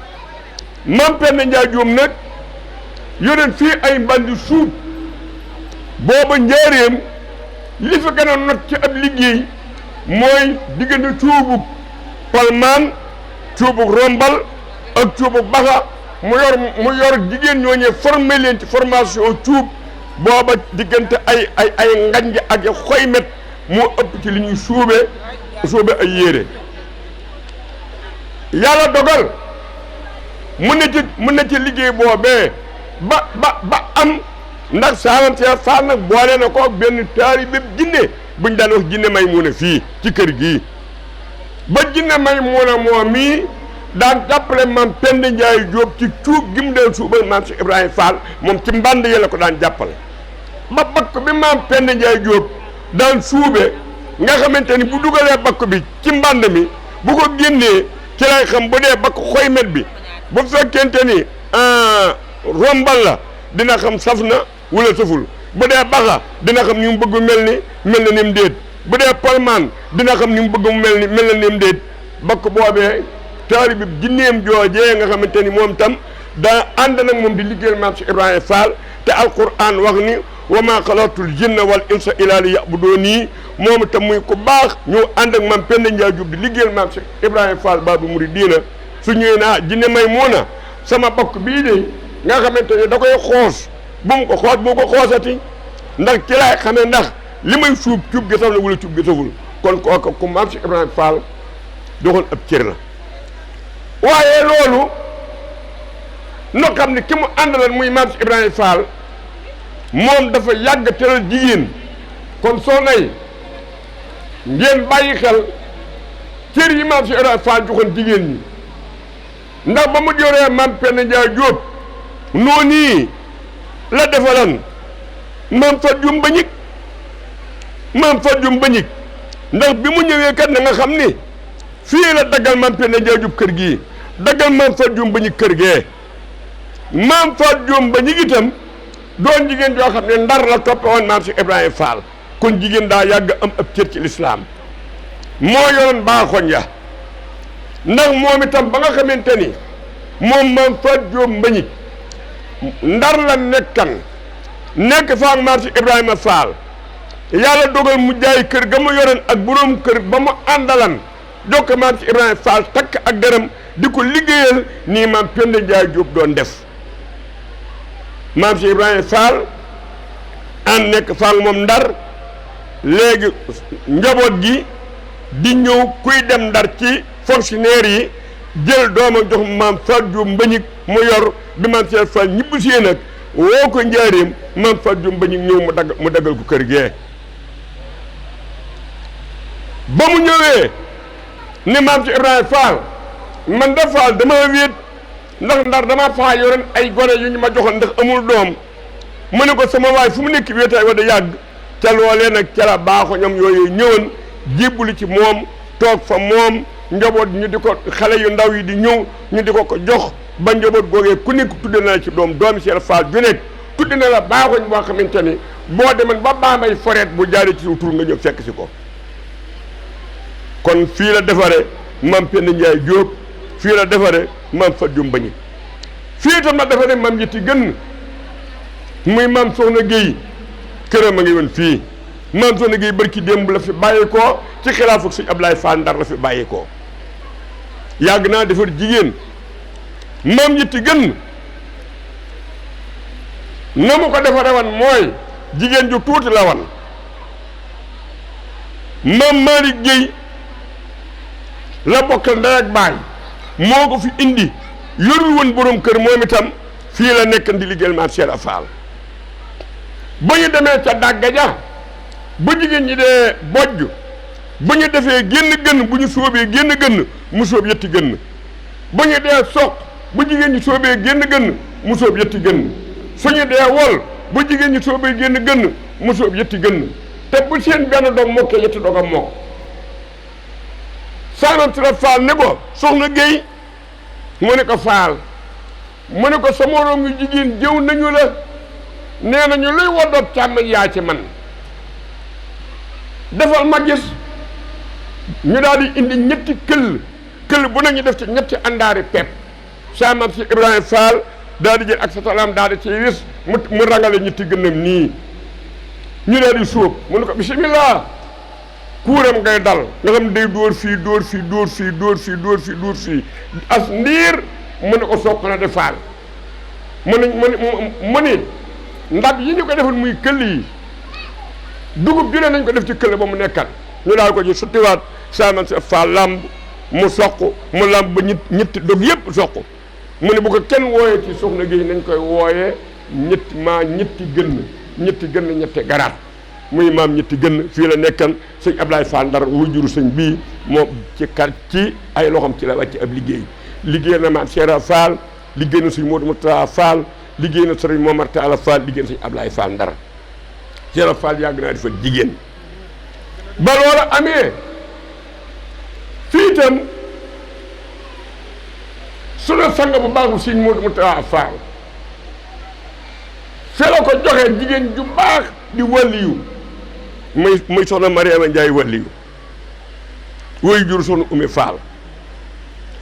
maam Penda Ndiaye Diop nag yoneen fii ay mbandi suub booba njaareem li fi gën a not ci ab liggéey mooy diggante cuubug palmaan cuubug rombal ak cuubug baxa mu yor jigéen ñooñee formé leen ci formation cuub booba diggante ay nganj ak xoymet moo ëpp ci li ñuy suube ay yére yàlla dogal mu ne ci liggéey boobee ba am ndax saalante Fall nag boole na ko benn taalibe jinne buñ daan wax jinne Maymuna fii ci kër gii ba jinne Maymuna moom mii daan jàppale maam Penda Ndiaye Diop ci cuub gi mu daan suubal maam si Ibrahima Fall moom ci mbànd yi la ko daan jàppale ba bakk bi maam Penda Ndiaye Diop daan suube nga xamante ni bu dugalee bakk bi ci mbànd mi bu ko génnee ci lay xam bu dee bakk xoymet bi bu fekkente ni rombal la dina xam saf na wala saful bu dee baxa dina xam ni mu bëgg mel na ni mu déet bu dee palmaan dina xam ni mu bëgg mu mel na ni mu déet bakk boobee taalibe bi jinneem joojee nga xamante ni moom tam daa ànd nag moom di liggéeyal maam si Ibrahima Fall te alquran wax ni wa maa xalaqtul jinna wal insa illa liya'buduuni moom itam muy ku baax ñoo ànd ak maam Penda Ndiaye Diop di liggéeyal maam si Ibrahima Fall Baabul Muridiina su ñëwee naa jinne Maymuna sama bakk bii de nga xamante ni da koy xoos bu mu ko xoosati ndax ci laay xamee ndax li may suub cuub gi saf na wala cuub gi saful kon kooka ku maam si Ibrahima Fall doxoon ab cër la waaye loolu noo xam ne ki mu àndalan muy maam si Ibrahima Fall moom dafa yàgg teral jigéen kon soo nay ngeen bàyyi xel cër yi maam si Ibrahima Fall joxoon jigéen ñi ndax ba mu joree maam Penda Ndiaye Diop noonu la defalan maam Fatou Dioum Mbagnick ndax bi mu ñëwee kat na nga xam ni fii la daggal maam Penda Ndiaye Diop kër gii daggal maam Fatou Dioum Mbagnick kër gee maam Fatou Dioum Mbagnick itam doon jigéen joo xam ne Ndar la toppe woon maam si Ibrahima Fall kon jigéen daa yàgg am ab cër ci lislaam moo yoroon baaxoñ ya ndax moom itam ba nga xamante ni moom maam Fatou Dioum Mbagnick Ndar la nekk fa ak maam si Ibrahima Fall yàlla dogal mu jaay kër ga mu yoroon ak boroom kër ba mu àndalan jokk maam si Ibrahima Fall takk ak dërëm di ko liggéeyal nii maam Penda Ndiaye Diop doon def maam si Ibrahima Fall ànd nekk fa ak moom Ndar léegi njaboot gi di ñëw kuy dem Ndar ci fonctionnaire yi jël doomam jox maam Fatou Dioum Mbagnick mu yor bi maam Cheikh Fall ñibbisee nag woo ko njaareem maam Fatou Dioum Mbagnick ñëw mu daggal ko kër gee ba mu ñëwee ni maam ci Ibrahima Fall man da Fall dama wéet ndax Ndar dama faa yoroon ay gone yu ñu ma joxoon ndax amul doom mu ne ko sama waay fu mu nekk wéetaay wa da yàgg ca loolee nag ca la baaxo ñoom yooyu ñëwoon jébbuli ci moom toog fa moom njaboot ñu di ko xale yu ndaw yi di ñëw ñu di ko jox ba njaboot googee ku nekk tudde na la ci doomi Cheikh Fall ju nekk tudde na la baaxoñ boo xamante ni boo demoon ba Bambey foret bu jaaree ci tur nga ñëw fekk si ko kon fii la defare maam Penda Ndiaye Diop fii la defare maam Fatou Dioum Mbagnick fii itam la defare maam Yitti Gën muy maam Soxna Guèye këram a ngi woon fii maam Soxna Guèye barki démb la fi bàyyeekoo ci xilaafu sëñ Ablaye Fall Ndar la fi bàyyeekoo yàgg naa defar jigéen maam Yitti Gën na mu ko defare wan mooy jigéen ju tuuti la wan maam Malick Guèye la bokkal ndey ak baay moo ko fi indi yorul woon borom kër moom itam fii la nekk di liggéeyal maam Cheikh Fall ba ñu demee ca dàgga ja ba jigéen ñi dee bojj ba ñu defee génn gën bu ñu sóobee génn gën mu sóob yetti gën ba ñu dee soq ba jigéen ñi sóobee génn gën mu sóob yetti gën suñu dee wol ba jigéen ñi sóobee génn gën mu sóob yetti gën te bu seen benn doom mokkee yetti doogam mokk Saamam Sira Faal ne ko soxna Géy mu ne ko Faal mu ne ko sa moroom yu jigéen jëw nañu la nee nañu luy woddoot càmmoñ yaa ci man defal ma gis ñu daal di indi ñetti këll bu nañu def ci ñetti àndaari pepp Saamam si Ibrahima Fall daal di jël ak sa talaam daal di ci wis mu rangale ñetti gënnam nii ñu daal di suub mu ne ko bismillah kuuram ngay dal nga xam day dóor fii dóor fii dóor fii dóor fii dóor fii dóor fii as ndiir mu ne ko sopp na de Fall mu ni ndab yi ñu ko defal muy këll yi dugub ju ne nañ ko def ci këll ba mu nekkal ñu daal ko ci suttiwaat Saamam si Fall lamb mu soq mu lamb ba ñetti dog yëpp soq mu ne bu ko kenn wooyee ci soxna Géy nañ koy wooyee ñetti gën ñetti garaat muy maam ñetti gën fii la nekkan sëñ Ablaye Fall Ndar wujuru sëñ bii moom ci ay loxoom ci la wàcc ab liggéey na maam Cheikh Fall liggéey na sëñ Modou Moustapha Fall liggéey na sëriñ Momar Talla Fall liggéey na sëñ Ablaye Fall Ndar Cheikh Fall yàgg naa dafa jigéen ba loola amee fii itam sunu sang bu baax bu sëñ Modou Moustapha Fall fi la ko joxee jigéen ju baax di waliyu muy soxna Mariama Ndiaye waliyu woy jur soxna Oumy Fall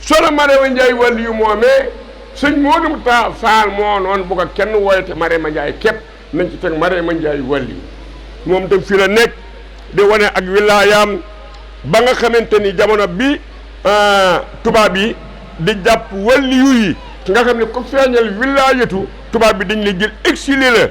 soxna Mariama Ndiaye waliyu moomee sëñ Modou Moustapha Fall moo noonu bu ko kenn woyate Mariama Ndiaye képp nañ ci teg Mariama Ndiaye waliyu moom tam fii la nekk di wane ak wilaayaam ba nga xamante ni jamono bi tubaab yi di jàpp waliyu yi nga xam ne ko feeñal wilaayatu tubaab bi dañ lay jël exilé la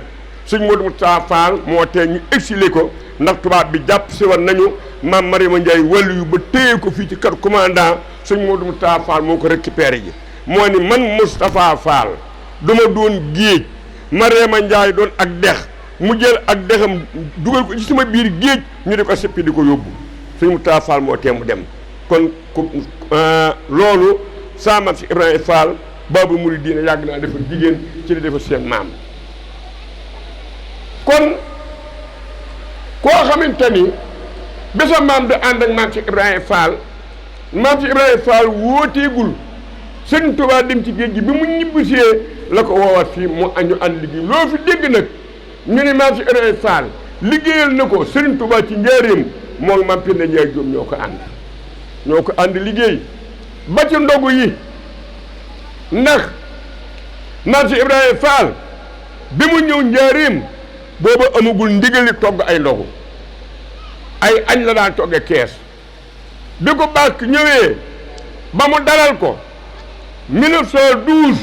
sëñ Modou Moustapha Fall moo tee ñu exilé ko ndax tubaab bi jàpp si woon nañu maam Mariama Ndiaye waliyu ba téye ko fii ci kër commandant sëñ Modou Moustapha Fall moo ko récupéré ji moo ni man Moustapha Fall duma doon géej Mariama Ndiaye doon ak dex mu jël ak dexam dugal ko ci sama biir géej ñu di ko seppi di ko yóbbu sëñ Moustapha Fall moo tee mu dem kon loolu Saamam si Ibrahima Fall Baabul Muridiina yàgg naa defar jigéen ci li defar seen maam kon koo xamante ni bésa maam di ànd ak maam si Ibrahima Fall wóoteegul Sëñ Tuubaa dem ci géej gi bi mu ñibbisee la ko woowaat fii mu añu ànd liggéey loo fi dégg nag ñu ne maam si Ibrahima Fall liggéeyal na ko Sëriñ Tuubaa ci njaareem moom maam Penda Njaay Jóob ñoo ko ànd liggéey ba ci ndogu yi ndax maam si Ibrahima Fall bi mu ñëw njaareem booba amagul ndigali togg ay ndogu ay añ la daan togge kees bi ko bàkk ñëwee ba mu dalal ko 1912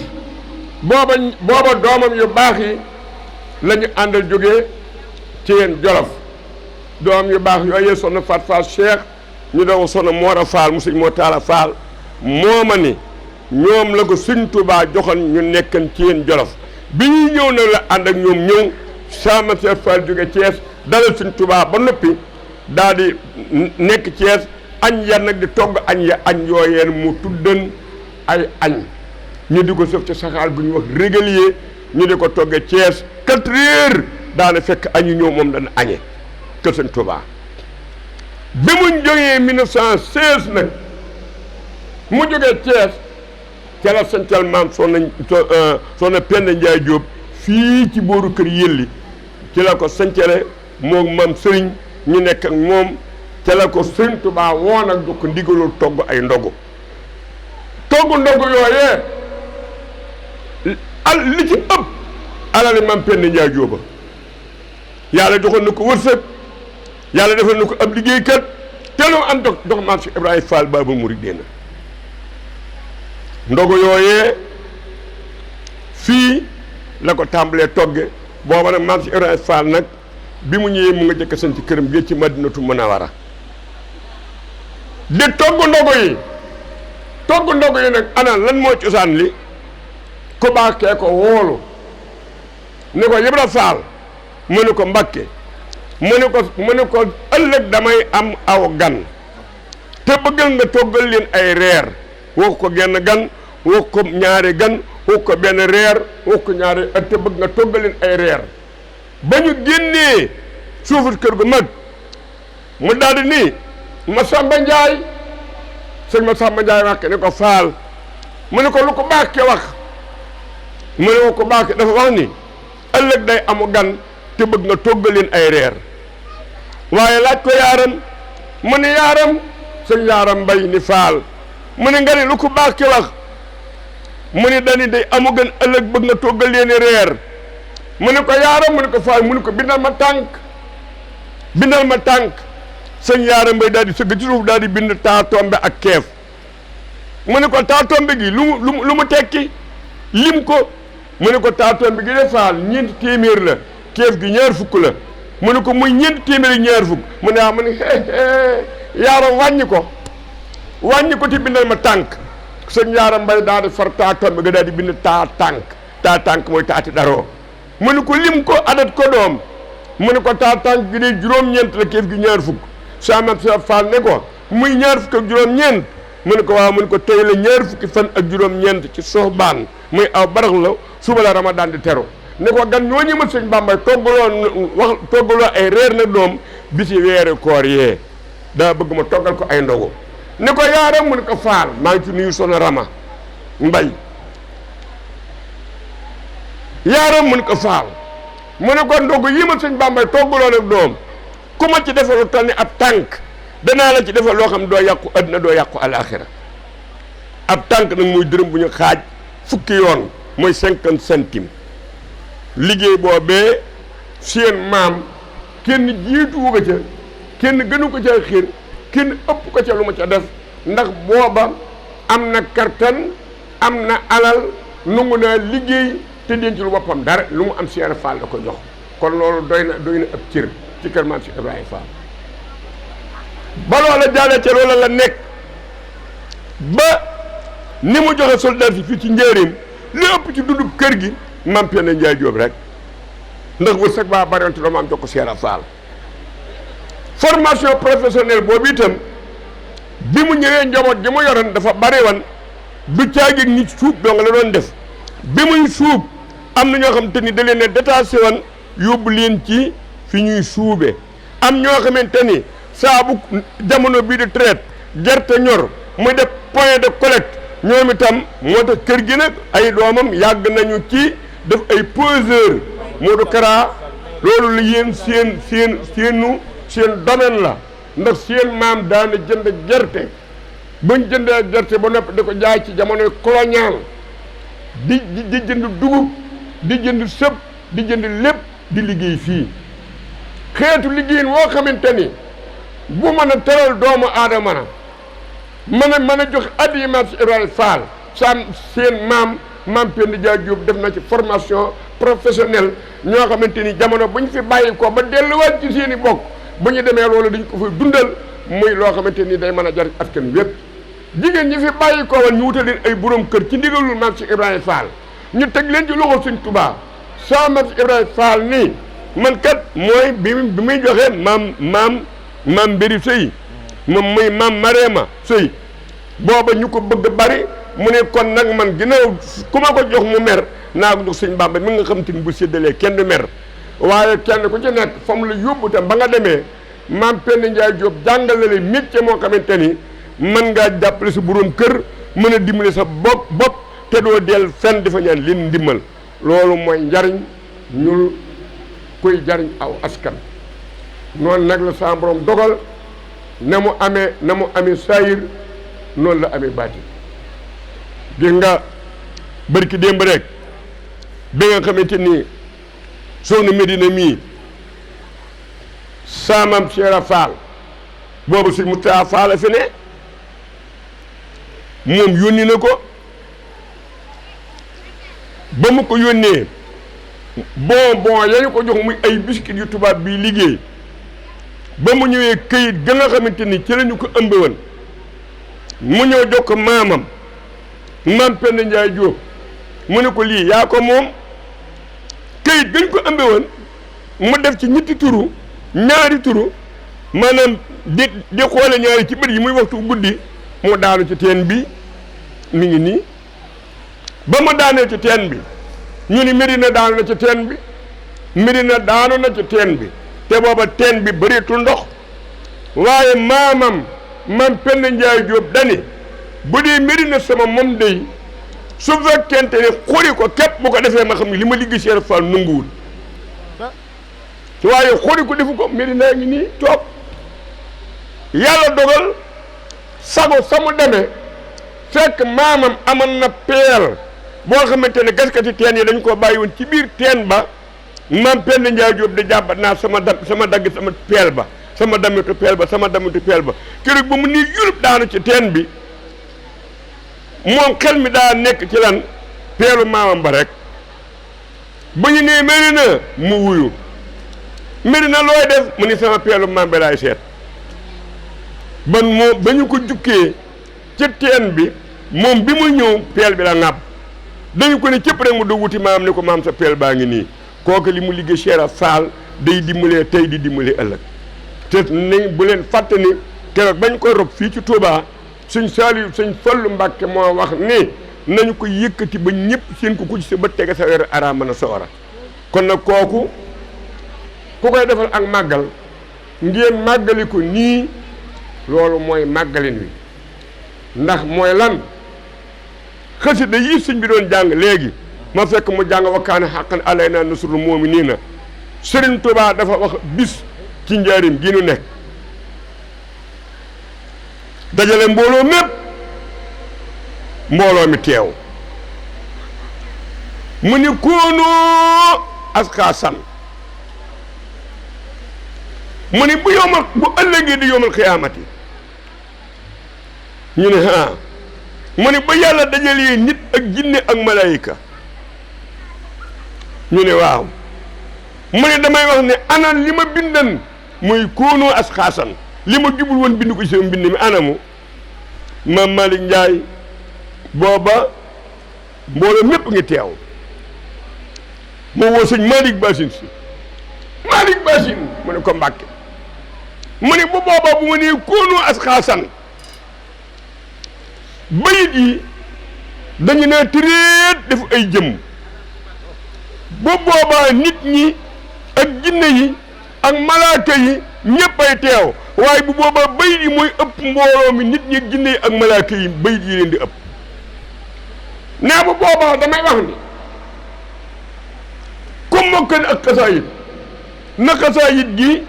booba doomam yu baax yi la ñu àndal jógee ci yéen Jolof doomam yu baax yooyu soxna Fat Fall Cheikh ñu doon soxna Moora Fall mu sëñ moo Taala Fall mooma ni ñoom la ko Sëñ Tuubaa joxoon ñu nekkan ci yéen Jolof bi ñuy ñëw nag la ànd ak ñoom ñëw Saamam Seex Fall jóge Thiès dalal Sëñ Tuubaa ba noppi daal di nekk Thiès añ ya nag di togg añ ya añ yooyeen mu tuddan ay añ ñu di ko sëf ci saxaar gu ñu wax régulier ñu di ko togge Thiès 4 heures daana fekk añu ñëw moom dana añe kër Sëñ Tuubaa bi mu jógee 1916 nag mu jógee Thiès ca la sancal maam soxna Penda Njaay Jóob fii ci booru kër Yelli ci la ko sancale moom maam sëriñ ñu nekk ak moom ca la ko Sëñ Tuubaa woon ak du ko ndigalul togg ay ndogu yooyee li ci ëpp alali maam Penda Njaay Jóoba yàlla joxoon na ko wërsëg yàlla defal na ko ab liggéeykat te lu am dox maam si Ibrahima Fall Baabul Muridiina ndogu yooyee fii la ko tàmbalee togge booba nag maam si Ibrahima Fall nag bi mu ñëwee mu nga jëkk sant ci këram gi ci Madinatu Munawara di togg ndogu yi nag ana lan moo cosaan li ku baaxee ko woolu ni ko Ibra Fall mu ne ko Mbakke mu ne ko ëllëg damay am aw gan te bëggal nga toggal leen ay reer wax ko genn gan wax ko ñaari gan wax ko benn reer wax ko ñaari te bëgg nga toggal leen ay reer ba ñu génnee suufut kër gu mag mu daal di nii Masamba Njaay sëñ Masamba Njaay wax ne ko Faal mu ne ko lu ko baax ke wax mu ne ko baax ke dafa wax ni ëllëg day amu gan te bëgg nga toggaleen ay reer waaye laaj ko yaaram mu ne yaaram sëñ yaaram Mbay ni Faal mu ne nga ne lu ko baax ke wax mu ne dani day amu gan ëllëg bëgg nga toggaleen reer mu ne ko yaaram mu ne ko Faal mu ne ko bindal ma tànk sëñ yaaram Mbay daal di sëgg ci suuf daal di bind taa tombe ak keef mu ne ko taa tombe gi lu mu tekki lim ko mu ne ko taa tombe gi de Faal 400 la keef gi 2 fukk la mu ne ko muy 400 2 fukk mu ne mu ne yaaram wàññi ko te bindal ma tànk sëñ yaaram Mbay daal di far taa tombe ga daal di bind taa tànk mooy taati daroo mu ne ko lim ko adat ko doom mu ne ko taa tànk gi de juróom-ñeent la keef gi 2 fukk sama Faal ne ko muy 2 fukk ak juróom-ñeent mu ne ko waaw mu ne ko tey la 2 fukki fan ak juróom-ñeent ci Soxbaan muy aw barax la suba la Ramadan di teru ne ko gan ñooñu ma sëñ Bàmba toggaloo ay reer na doom bisi weeru koor yee daa bëgg ma toggal ko ay ndogu ne ko yaaram mu ne ko Faal maa ngi ci nuyu Soxna Rama Mbay yaaram mu ne ko Faal mu ne ko ndogu yi ma sëñ Bàmba toggaloo nag doom ku ma ci defal lu toll ni ab tànk danaa la ci defal loo xam doo yàqu àddina doo yàqu alaaxira ab tànk nag muy dërëm bu ñu xaaj fukki yoon mooy 50 centimes liggéey boobee seen maam kenn jiituwu ko ca kenn gënu ko ca xiir kenn ëpp ko ca lu ma ca def ndax booba am na kartan am na alal nangu naa liggéey te denc lu boppam dara lu mu am Cheikh Fall la ko jox kon loolu doy na ab cër ci kër maam Cheikh Ibrahima Fall ba loola jàllee ca loola la nekk ba ni mu joxe soldat si fii ci njëriñ li ëpp ci dundub kër gi maam Penda Njaay Jóob rek ndax wërsëg baa bariwoon te doo maam jox ko Cheikh Fall formation professionnelle boobu itam bi mu ñëwee njaboot gi mu yoroon dafa bari woon du caagin nit suub doo nga la doon def bi muy suub am na ñoo xam te ni da leen a détaché woon yóbbu leen ci fi ñuy suube am ñoo xamante ni saabu jamono bii di traite gerte ñor muy def point de collecte ñoom itam moo tax kër gi nag ay doomam yàgg nañu ci def ay poseur Modou Kara loolu la yéen seen domaine la ndax seen maam daana jënd gerte buñ jëndee gerte ba noppi da ko jaay ci jamonoy colonial di jënd dugub di jënd sëb di jënd lépp di liggéey fii xeetu liggéeyin woo xamante ni bu mën a teral doomu aadama na mën a jox addiya maam si Ibrahima Fall seen maam Penda Njaay Jóob def na ci formation professionnelle ñoo xamante ni jamono bu ñu fi bàyyi ko ba delluwaat ci seen i bokk bu ñu demee loolu dañ ko fay dundal muy loo xamante ni day mën a jar askan wépp jigéen ñi fi bàyyi ko woon ñu wutal leen ay borom kër ci ndigalul maam si Ibrahima Fall ñu teg leen ci loxo Sëñ Tuubaa maam si Ibrahima Fall nii man kat mooy bi muy joxe maam mbiri sëy moom muy maam Mareema sëy booba ñu ko bëgg bari mu ne kon nag man ginnaaw ku ma ko jox mu mer naa ko jox Sëñ Bàmba mi nga xam te ni bu séddalee kenn du mer waaye kenn ku ci nekk fa mu la yóbbu tam ba nga demee maam Penda Njaay Jóob jàngal na leen métier moo xamante ni mën ngaa jàppale sa borom kër mën a dimbale sa bopp te doo del fenn dafa ñaan leen ndimbal loolu mooy njariñ ñul koy jariñ aw askan noonu nag la sa borom dogal na mu amee saayir noonu la amee baati gis nga bërki démb rek bi nga xamante ni soxna Medina mii saamam Cheikh Fall boobu si Moustapha Fall fi ne moom yónni na ko ba mu ko yónnee bon yañu ko jox muy ay biscuit yu tubaab bii liggéey ba mu ñëwee këyit ga nga xamante ni ci lañu ko ëmbe woon mu ñëw jox ko maam Penda Njaay Jóob mu ne ko lii yaa ko moom këyit gañ ko ëmbe woon mu def ci ñaari turu maanaam di xoole ñaari ci bët yi muy waxtu guddi mu daanu ci teen bi mi ngi nii ba mu daanee ci teen bi ñu ni Medina daanu na ci teen bi Medina daanu na ci teen bi te booba teen bi bëreetul ndox waaye maamam mam Penda Njaay Jóob dani bu dee Medina sama moom day su fekkente ne xuri ko képp bu ko defee ma xam ne li ma liggéey Cheikh Fall nanguwul waaye xuri ko defu ko Medina ngi nii toog yàlla dogal sago samu demee fekk maamam amoon na peel boo xamante ne gaskati teen yi dañ koo bàyyi woon ci biir teen ba mam Penda Njaay Jóob di jàmbat naa sama dagg sama peel ba sama damitu peel ba keroog ba mu nii yulub daanu ci teen bi moom xel mi daa nekk ci lan peelu maamam ba rek ba ñu nee Medina mu wuyu Medina looy def mu ni sama peelu maam bi laay seet ban moom ba ñu ko jukkee ci teen bi moom bi mu ñëw peel bi la ŋàbb dañu ko ne cëpp rek mu du wuti maam ni ko maam sa peel baa ngi nii kooku li mu liggéey Cheikh Fall day dimbalee tey di dimbalee ëllëg te ni bu leen fàtte ni keroog bañ koy rob fii ci Touba sëñ Saliou sëñ Fallu Mbàkke moo wax ni nañu ko yëkkati ba ñëpp seen ko ku ci sa ba tege sa weeru araam na sawara kon nag kooku ku koy defal ak màggal ngeen màggali ko nii loolu mooy màggalin wi ndax mooy lan xasida yi sëñ bi doon jàng léegi ma fekk mu jàng wa kaana haqqan alaynaa nasrul mu'miniina Sëriñ Tuubaa dafa wax bis ci njaarim gi nu nekk dajale mbooloo mépp mbooloo mi teew mu ni koonoo askaasan mu ni bu ëllëgee di yowmal xiyaamati ñu ne mu ni ba yàlla dajalee nit ak jinne ak malaayika ñu ne waaw mu ne damay wax ne ana li ma bindan muy koonoo askaasan li ma jubul woon bind ko ci sama mbind mi anamu Maam Malick Ndiaye booba mbooloo mépp ngi teew mu woo sëñ Malick Bassine si Malick Bassine mu ne ko Mbàkke mu ne bu booba bu ma nee koonoo askaasan bayit yi dañu ne tireet def ay jëm bu boobaa nit ñi ak jinne yi ak malaaka yi ñëpp ay teew waaye bu boobaa bayit yi mooy ëpp mbooloo mi nit ñi jinne yi ak malaaka yi bayit yi leen di ëpp nee bu boobaa damay wax ni comme mokkal ak xasaayit na xasaayit gi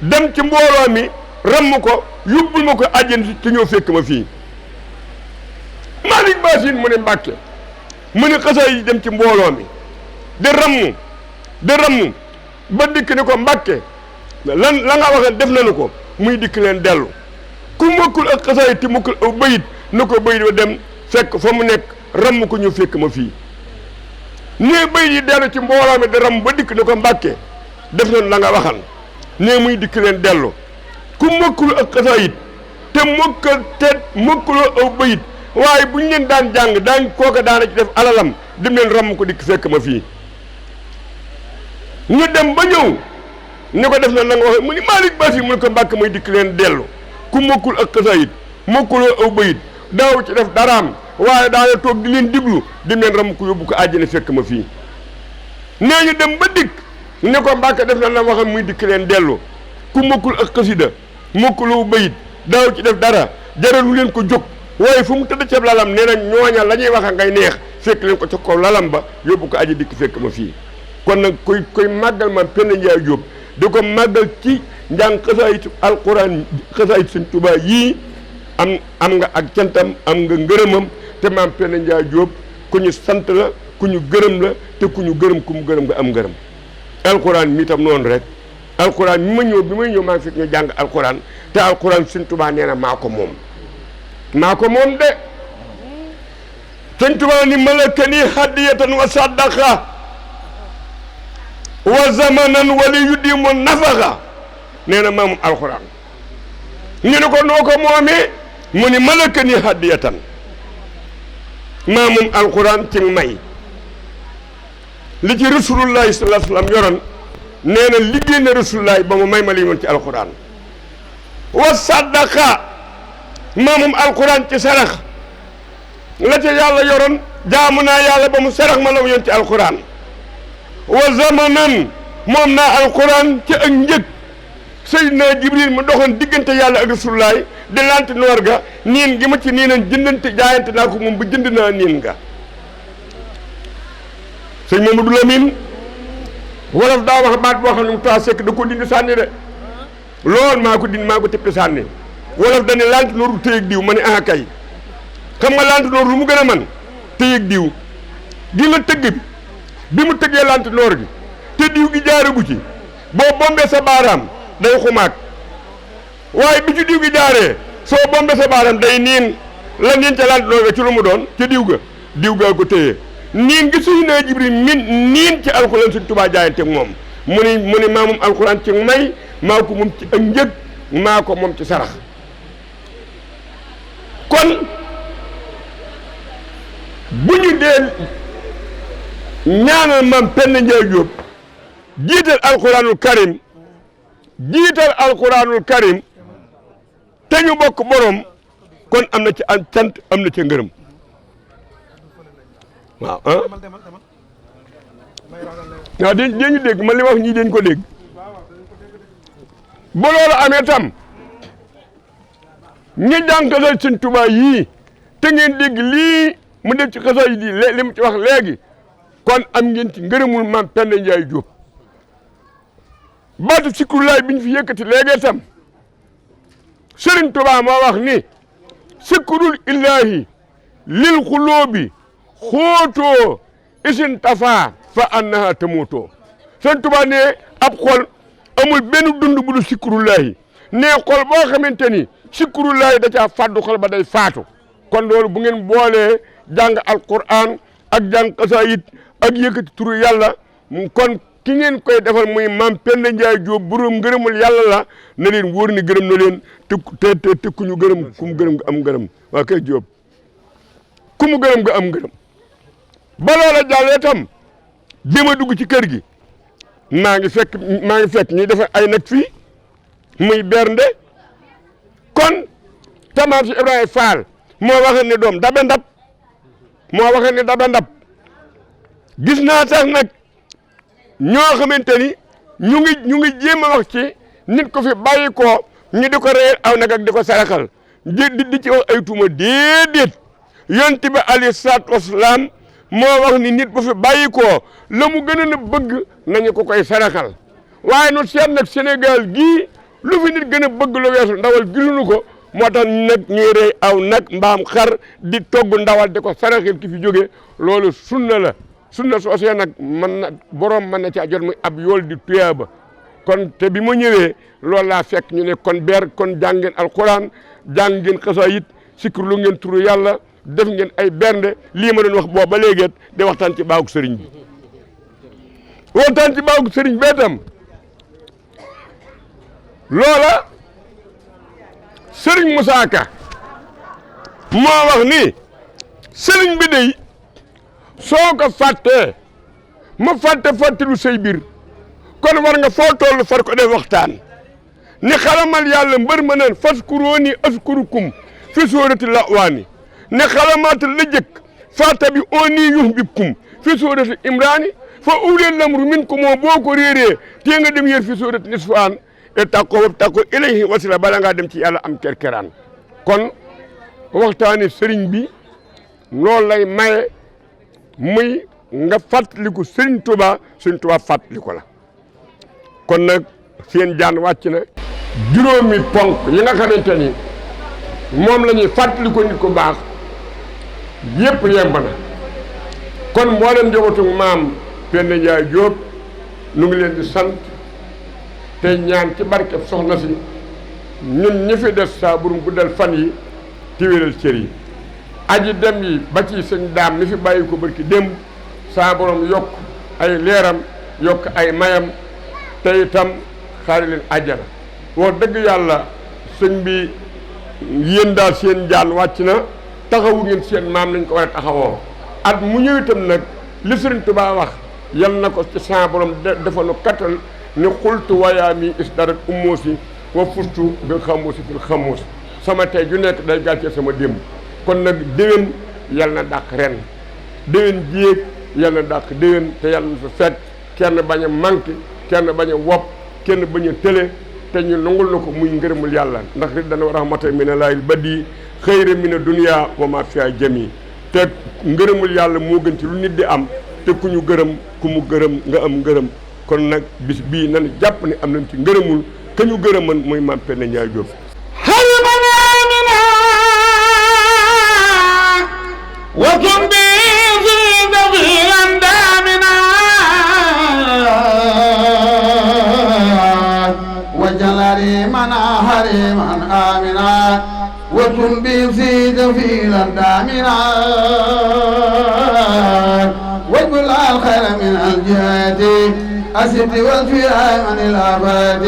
dem ci mbooloo mi ramm ko yóbbul ma ko àjjan si te ñoo fekk ma fii Malick Bassine mu ne Mbàkke mu ne xasaayit dem ci mbooloo mi di ramm ba dikk ni ko Mbàkke la nga waxee def nañu ko muy dikk leen dellu ku mokkul ak xasaayit te mokkul aw bayit na ko bayit wa dem fekk fa mu nekk ramm ko ñu fekk ma fii nee bayit yi dellu ci mbooloo mi di ramm ba dikk ni ko Mbàkke def nañu la nga waxan nee muy dikk leen dellu ku mokkul ak xasaayit te mokkuloo aw bayit waaye bu ñu leen daan jàng daan kooka daana ci def alalam dem leen ramm ko dikk fekk ma fii ñu dem ba ñëw ni ko def na la nga waxee mu ni Malick Bassine mu ne ko Mbàkke muy dikk leen dellu ku mokkul ak xasaayit mokkuloo aw bayit daaw ci def daraam waaye daana toog di leen diglu dem leen ramm ko yóbbu ko àjjana fekk ma fii nee ñu dem ba dikk ni ko Mbàkke def na la waxam muy dikk leen dellu ku mokkul ak xasida mokkuloo bayit daaw ci def dara jaralu leen ko jóg waaye fu mu tëdd ceeb lalam nee na ñooña la ñuy wax ngay neex fekk leen ko ca kaw lalam ba yóbbu ko aji dikk fekk ma fii kon nag koy màggal Maam Penda Njaay Jóob di ko màggal ci njàng xasaayit alquran xasaayit Sëñ Tuubaa yii am nga ak cantam am nga ngërëmam te Maam Penda Njaay Jóob ku ñu sant la ku ñu gërëm la te ku ñu gërëm ku mu gërëm nga am ngërëm alquran mi tam noonu rek alquran mi ma ñëw bi may ñëw maa ngi fekk ñu jàng alquran te alquran Sëñ Tuubaa nee na maa ko moom de Sëñ Tuubaa ni malakani hadiyatan wa saddaqa wa zamanan wali yudimu nafaxa nee na maa moom alxuraan ñu ne ko noo ko moomee mu ni malakani hadiyatan maa moom alxuraan ci may li ci rasulullahi sallallahu alayhi wa sallam yoroon nee na liggéey na rasulullahi ba mu may ma li yoon ci alxuraan wa saddaqa maa moom alxuraan ci sarax la ca yàlla yoroon jaamu naa yàlla ba mu sarax ma la mu yoon ci alxuraan wa zamanan moom naa alquran ci ak njëg Seydina Jibril ma doxoon diggante yàlla ak rasulullaay de lanti noor ga niin gi ma ci niinan jëndante jaayante naa ko moom ba jënd naa niin nga sëñ Mamadou Lamine wolof daa wax baat boo xam ne mu taa sekk da ko dindi sànni de lool maa ko dindi maa ko tëppe sànni wolof dane lanti noor du téyeg diw ma ne ah kay xam nga lanti noor lu mu gën a man téyeg diw gi nga tëgg bi mu tëggee lanti noor gi te diw gi jaaragu ci boo bombee sa baaraam day xumaag waaye bi ci diw gi jaaree soo bombee sa baaraam day niin la niin ca lanti noor ga ci lu mu doon ca diw gaa ko téye niin gi Seydina Jibril niin ci alxuraan Sëñ Tuubaa jaayante moom mu ni maa moom alxuraan ci may maa ko moom ci ak njëg maa ko moom ci sarax kon bu ñu dee ñaanal maam Penda Ndiaye Diop jiital alxuraanul karim te ñu bokk borom kon am na ci am cant am na ci ngërëm waaw waaw dañu dégg man li wax ñii dañ ko dégg ba loolu amee tam ñi jàng xasal Sëñ Tuubaa yii te ngeen dégg lii mu def ci xasal yi li mu ci wax léegi kon am ngeen ci ngërëmul maam Penda Ndiaye Diop baatu sikrullaay bi ñu fi yëkkati léegi tam Sëriñ Tuubaa moo wax ni sikrul illaahi lil xuloobi xootoo isin tafa fa annaha tamuutoo Sëriñ Tuubaa ne ab xol amul benn dund bu dul sikrullahi ne xol boo xamante ni sikrullahi da caa fàddu xol ba day faatu kon loolu bu ngeen boolee jàng alquran ak jàng xasaayid ak yëkkati turu yàlla kon ki ngeen koy defal muy maam Penda Ndiaye Diop borom ngërëmul yàlla la na leen wóor ni gërëm na leen te ku ñu gërëm ku mu gërëm nga am ngërëm waa kay Diop ku mu gërëm nga am ngërëm ba loola jàllee tam bi ma dugg ci kër gi maa ngi fekk ñuy defar ay nag fii muy bernde kon tamaam si Ibrahima Fall moo waxee ne doom dabe ndab gis naa tax nag ñoo xamante ni ñu ngi jéem a wax ci nit ko fi bàyyi ko ñu di ko réer aw nag ak di ko saraxal di ci wax ay tuuma déedéet yonent bi alayhi salaatu wasalaam moo wax ni nit bu fi bàyyi ko la mu gën a bëgg nañu ko koy saraxal waaye nu seet nag Sénégal gii lu fi nit gën a bëgg lu weesu ndawal gisuñu ko moo tax nag ñuy rey aw nag mbaam xar di togg ndawal di ko saraxal ki fi jóge loolu sunna la sunna soosee nag borom mën na ci jot muy ab yool di tuyaaba kon te bi ma ñëwee loolu laa fekk ñu ne kon jàng ngeen alquran jàng ngeen xasaayid sikir lu ngeen turu yàlla def ngeen ay bernde lii ma doon wax boobu ba léegi di waxtaan ci baawug sëriñ bi waxtaan ci baawug sëriñ bee tam loola sëriñ Moussa Ka moo wax ni sëriñ bi dey soo ko fàttee ma fàttelu say biir kon war nga foo toll far ko def waxtaan ni xalamal yàlla mbër ma neen faskurooni askurukum fi suurati lawaani ne xalamaatal la jëkk fata bi oni yuhbibkum fi suurati imraani fa ulil lamru minkum moo boo ko réeree tee nga dem yéer fi suurati nisfaan e takko ilayhi wasila bala ngaa dem ci yàlla am kerkeraan kon waxtaani sëriñ bi loolu lay maye muy nga fàttaliku Sëriñ Tuubaa fàttaliku la kon nag seen jaan wàcc na juróomi ponk yi nga xamante ni moom la ñuy fàttaliku nit ku baax yépp yemb na kon mboolem njabootu maam Penda Ndiaye Diop nu ngi leen di sant te ñaan ci barkeb soxna si ñun ñi fi des saa burum guddal fan yi te wéral cër yi aji dem yi ba ci sëñ daam mi fi bàyyi ko barki démb saa borom yokk ay leeram yokk ay mayam te itam xaari leen àjjana wax dëgg yàlla sëñ bi yéen daal seen jaan wàcc na taxawu ngeen seen maam lañ ko war a taxawoo at mu ñëw itam nag li Sëriñ Tuubaa wax yal na ko ci saa borom defanu kattan ni xultu wayaami isdarat umoosi wa fustu bil xamuusi fil xamuusi sama tey ju nekk day gàccee sama démb kon nag déwén yal na dàq ren déwén jéeg yal na dàq déwén te yal na fa fekk kenn bañ a manqué kenn bañ a wopp kenn bañ a tële te ñu nangul na ko muy ngërëmul yàlla ndax riddan wa rahmatan mina laahil badi xayra mina dunya wa ma fiha jami te ngërëmul yàlla moo gën ci lu nit di am te ku ñu gërëm ku mu gërëm nga am ngërëm kon nag bis bii nan jàpp ne am nañ ci ngërëmul ka ñu gërëman muy Mame Penda Ndiaye Diop وكن به ذخيرا دامنا وجل ريمنا حريما آمنا وكن به ذخيرا دامنا واجبل الخير من الجهات أسد والفئة من الآفات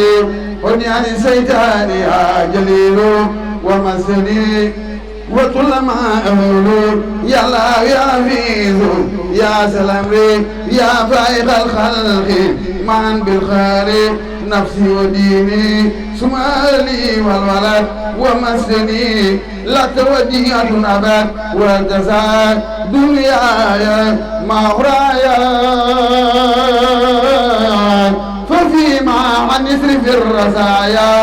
وني عن السيطان يا جليل ومسني وكل ما أقول يا الله يا حفيظ يا سلامي يا فائق الخلق معا بالخير نفسي وديني سمالي والولد ومسني لا توجيهة أبد والجزاء دنياي ما أخرايا ففيما عن نسر في الرزايا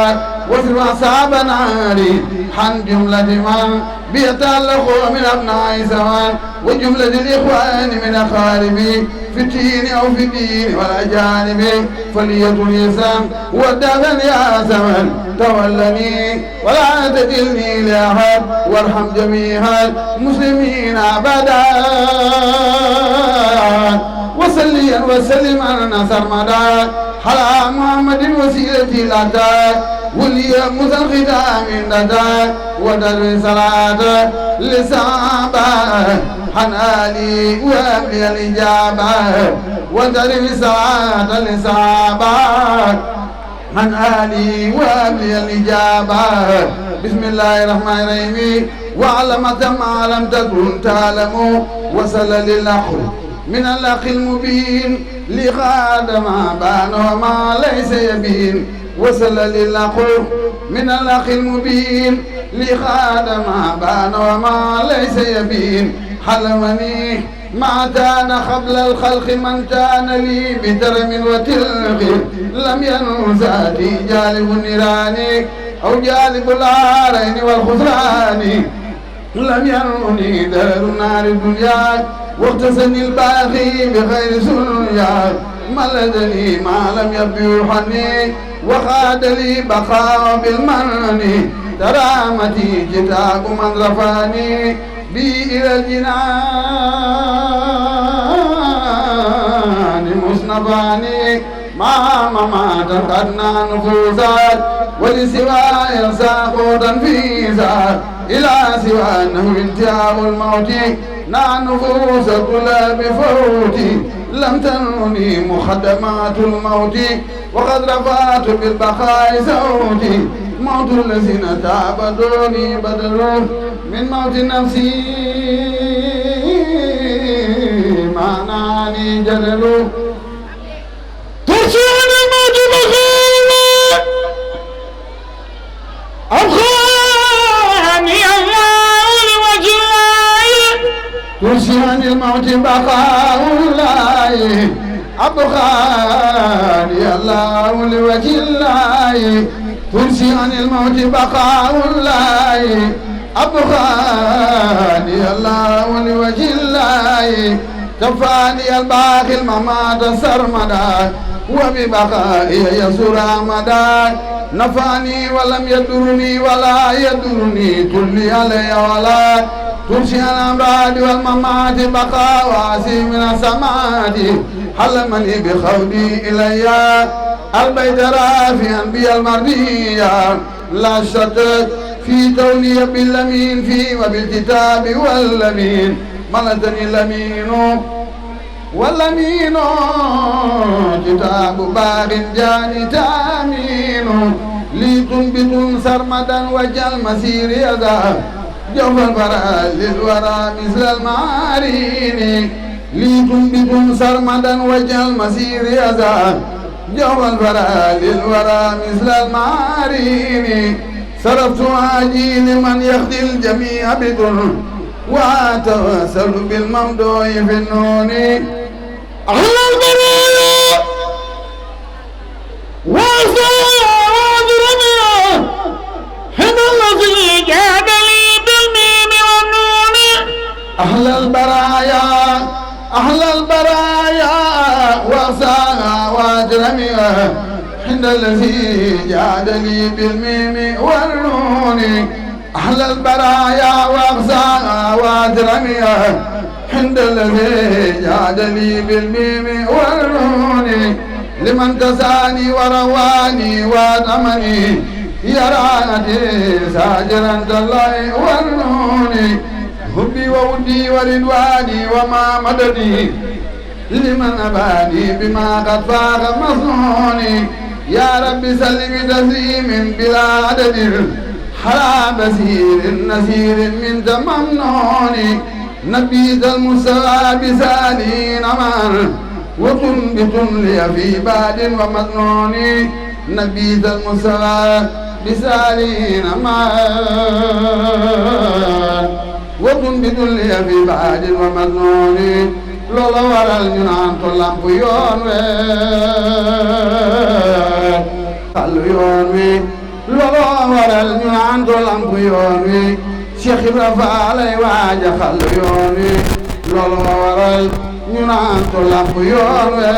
وسوى صعب ناري عن جملة من بيتألقوا من أبناء زمان وجملة الإخوان من أقاربي في الدين أو في الدين والأجانب فليكن يسام ودفن يا زمن تولني ولا تجلني لأحد وارحم جميع المسلمين أبدا وصليا وسلم على نصر مدى على محمد وسيلتي لدى ولي موسى الختام لدى ودر صلاة لصحابة عن آلي وأبلي الإجابة ودر صلاة لصحابة عن آلي وأبلي الإجابة بسم الله الرحمن الرحيم وعلم ما لم تكن تعلم وصل للأخر من الأخ المبين لغاد ما بان وما ليس يبين وصل للأخر من الأخ المبين لغاد ما بان وما ليس يبين حلمني ما كان قبل الخلق من كان لي بترم وتلق لم ينزاتي جالب النيران أو جالب العارين والخسران لم يرني دار نار الدنيا واغتسني الباقي بخير سنيا ملدني ما لم يبيحني وخاد لي بقاء بالمن ترامتي كتاب من رفاني بي إلى الجنان مصنفاني ما ممات قدنا نفوسات ولسواي ساقوطا في زاد إلى سوى أنه انتهاء الموت نعن نفوس كل بفوتي لم تنوني مخدمات الموت وقد رفعت بالبقاء صوتي موت الذين تعبدوني بدل من موت نفسي ما نعني جلل ترسعني الموت بخير أبخاني الله لوجه الله ترسعني الموت بقاء الله أبخاني الله لوجه الله ترسعني الموت بقاء الله أبخاني الله لوجه الله كفاني الباقي الممات سرمدا وببقائي يسر أمدا نفعني ولم يدرني ولا يدرني كل علي ولا ترشي الأمراض والممات بقاء واسي من السماء حلمني بخودي إلي البيت رافيا بي المردية لا شك في كوني بالأمين في وبالكتاب والأمين ملتني الأمين والأمين كتاب باغ جاني تامين لي تنبت سرمدا وجل مسير يدا جوف البراء للورى مثل المعارين لي تنبت سرمدا وجل مسير يدا جوف البراء للورى مثل المعارين صرفت عاجي لمن يخدي الجميع بدر وأتواصل بالممدوح في النون أهل البرايا وأسعد أهل البرايا أهل البرايا وأساها وأجرمها عند الذي جادني بالميم والنون أهل البرايا وأغزاها وأجرمها عند الذي جادني بالميم والنون لمن كساني ورواني وأدمني يراني ساجرا الله والنون حبي وودي ورضواني وما مددي لمن أباني بما قد فاق مصنوني يا رب سلم تسليم بلا عدد حرام بسير نسير من تمنوني نبيذ المستوى بسالين أمان وتنبت لي في باد ومظنوني نبيذ المستوى بسالين أمان وتنبت لي في باد ومظنوني لولا waral ñu naan ko lamp yoon we xal yoon wi loola waral ñu naan ko lamp yoon wi Cheikh Ibra Fall lay waaja xal yoon wi loola waral ñu naan ko lamp yoon we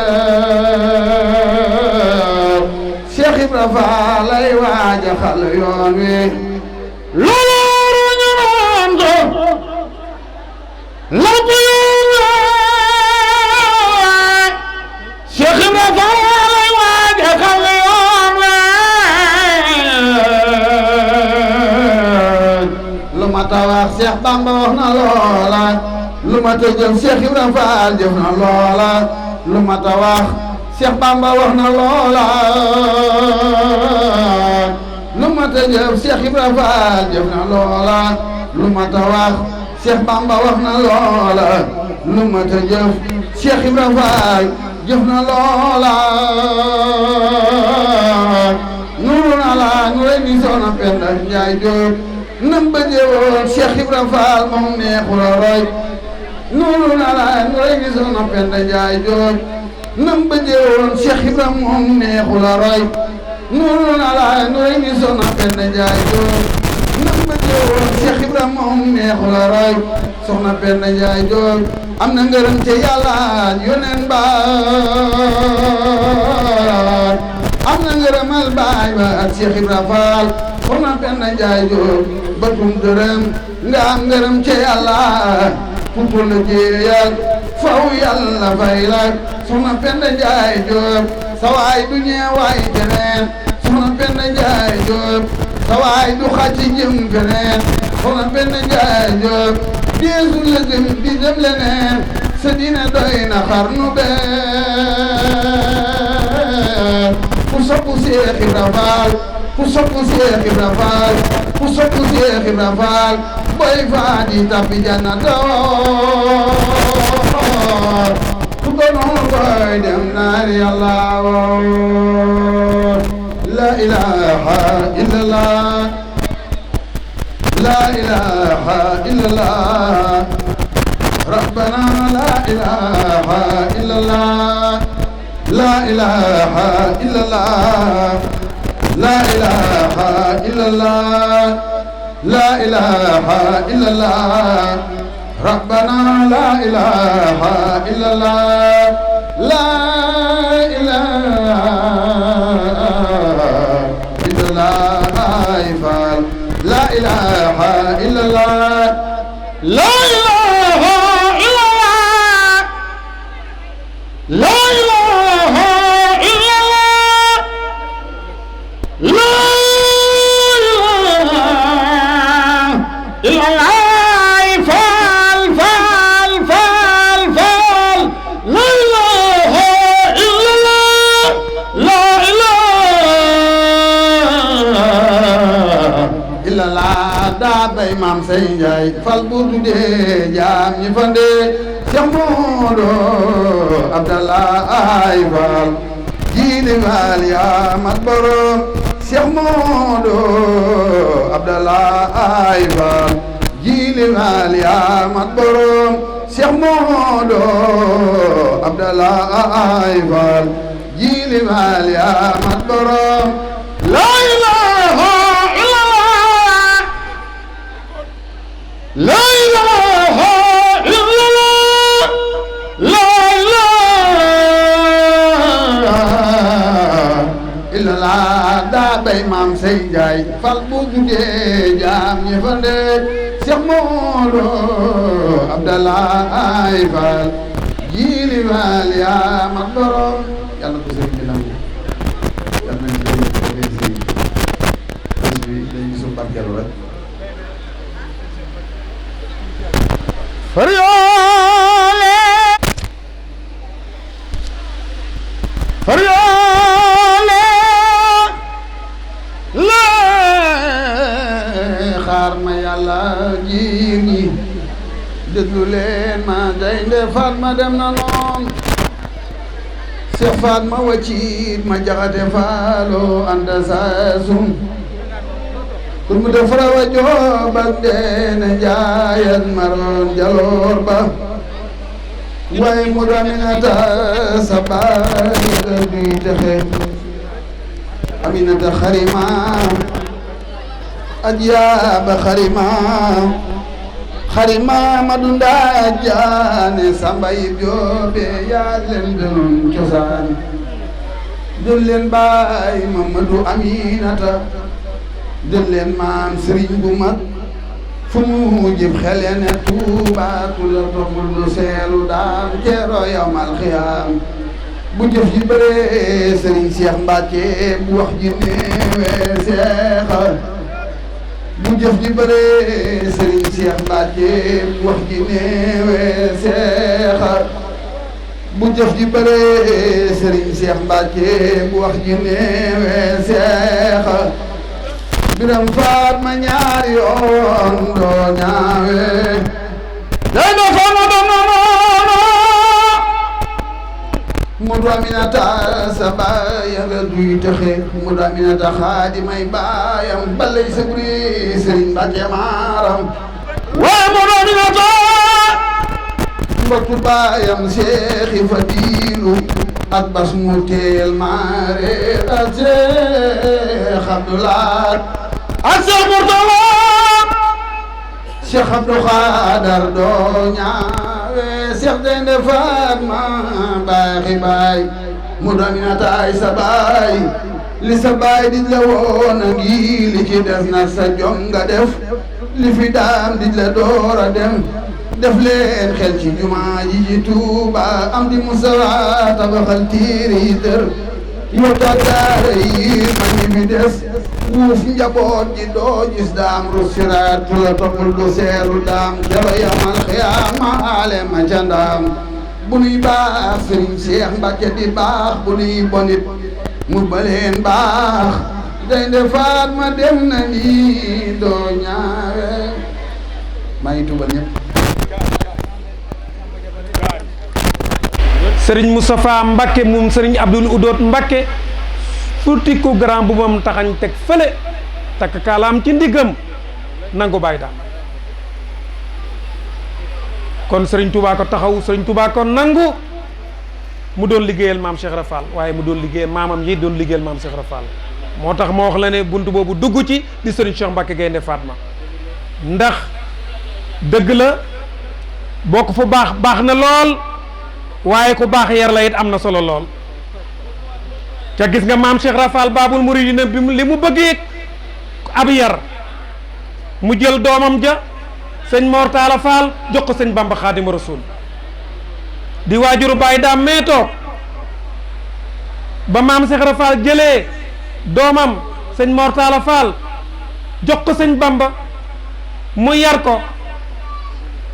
Cheikh Ibra Fall lay waaja xal yoon wi loola waral ñu naan ko lamp yoon Cheikh Ibra Fall lay waaja xal yoon we lu ma ta wax Cheikh Bamba wax na loola lu ma ta jëf Cheikh Ibra Fall jëf na loola lu ma ta wax Cheikh Bamba wax na loola lu ma ta jëf Cheikh Ibra Fall jëf na loola lu ma ta wax Cheikh Bamba wax na loola lu ma ta jëf Cheikh Ibra Fall jëf na loola nuru na la nu lay ni soxna Penda Njaay Jóob nam bëgge woon Cheikh Ibra Fall moom neexu la roy nuru na la nu lay ni soxna Penda Njaay Jóob nam bëgge woon Cheikh Ibra moom neexu la roy nuru na la nu lay ni soxna Penda Njaay Jóob nam bëgge woon Cheikh Ibra moom neexu la roy soxna Penda Njaay Jóob am na ngërëm ci Yàlla yoneen ba am na ngërëmal baay ba ak Cheikh Ibra Fall soxna Penda Njaay Jóob batum dërëm nga am ngërëm ci Yàlla ku la jéeyal faw Yàlla fay la soxna Penda Njaay Jóob sa waay du ñeewaay keneen soxna Penda Njaay Jóob sa waay du xàcc jëm feneen soxna Penda Njaay Jóob deesu la gëm di dem leneen sa dina doy na xarnu bee ku sopp Cheikh Ibra Fall ku sopp Cheikh Ibra Fall ku sopp Cheikh Ibra Fall boy faa di tabbi jannata ku ko noonu boy dem naari Yàlla la ilaha illallah لا إله إلا الله ربنا لا إله إلا الله لا إله إلا الله لا إله إلا الله لا إله إلا الله ربنا لا إله إلا الله لا إله إلا الله فال لا إله إلا الله لا إله إلا الله لا إله إلا الله لا إله إلا الله فال فال فال فال لا إله إلا الله لا إله daa bay maam say njaay fal bu tuddee jaam ñi fande Cheikh Modou Abdallah ay Fall jiili Fall yaa mat borom Cheikh Modou Abdallah ay Fall jiili Fall yaa mat borom Cheikh Modou Abdallah ay Fall jiili Fall yaa mat borom la ilaha illallah la ilaha njaay fal bu jugee jaam ñi fa ndee Cheikh Moodu Abdalaay Fall jiili Fall yaa mat borom yàlla ko sëriñ bi nangu yàlla nañ ko leen sëriñ bi dañ gisul barkeelu rek faryoole faryoole la xaar ma yàlla jiir ñi déglu leen ma gaynde Fatma dem na noon Seex Fatma wacciit ma jaxate faalo anda saasum kun mu defara wa joob ak deene njaayat maroon jaloor ba waaye mu Aminata sa baay ga duy texe Aminata xarima ajaaba xarima ma dunda jaane samba yib joobe yaa leen gënoon cosaan jël leen baay Mamadu Aminata jël leen maam sëriñ bu mag fu mu jib xele ne Tuuba tu la toppul lu seelu daam keero yawmal xiyaam bu jëf ji bëree sëriñ Seex Mbàkke bu wax ji néewee seexa bu jëf ji bëree sëriñ Seex Mbàkke bu wax ji néewee seexa bu jëf ji bëree sëriñ Seex Mbàkke bu wax ji néewee seexa Biram Fatma ñaari yoon doo ñaawe day do Fatma doon na noono Mudu Aminata sa baay nga duy texe Mudu Aminata xaadimay baayam balay sabri Sëriñ Mbàkke maaram waaye Mudu Aminata mbokku baayam Seexi Fadilu ak bas mu teel maare ak Seex Abdulaat ak Seex Murtala Seex Abdu Xaadar doo ñaawe Seex Gaynde Fatma baaxi baay Mudu Aminata ay sa baay li sa baay dij la woon a ngi li ci des nag sa jom nga def li fi daam dij la door a dem def leen xel ci jumaa ji Tuuba am di Musaa tabaxal tiiri dër yokkaat daara yi ma ñi fi des wuuf njaboot ji doo gis daam ru siraat tu la toppul du seeru daam jaro yamal xiyaama ale ma ca ndaam bu nuy baax Sëriñ Seex Mbàkke di baax bu nuy bonit mu baleen baax Gaynde Fatma dem na ni doo ñaawe maa ngi tuubal ñëpp sëriñ Moustapha Mbakke moom sëriñ Abdul Udoot Mbakke furti ko grand bubam taxañ teg fële takk kaalaam ci ndiggam nangu bàyyi daal kon sëriñ Touba ko taxaw sëriñ Touba ko nangu mu doon liggéeyal maam Cheikh Rafal waaye mu doon liggéeyal maamam yi doon liggéeyal maam Cheikh Rafal moo tax ma wax la ne bunt boobu dugg ci di sëriñ Cheikh Mbakke Gaynde Fatma ndax dëgg la bokk fu baax baax na lool waaye ku baax yar la it am na solo lool ca gis nga maam Cheikh Rafal Baabul Muridiina bi li mu bëggee ab yar mu jël doomam ja sëñ Mor Talla Fall jox ko sëñ Bamba Xaadimu Rasuul di waajuru Baay Daam mee toog ba maam Cheikh Rafal jëlee doomam sëñ Mor Talla Fall jox ko sëñ Bamba mu yar ko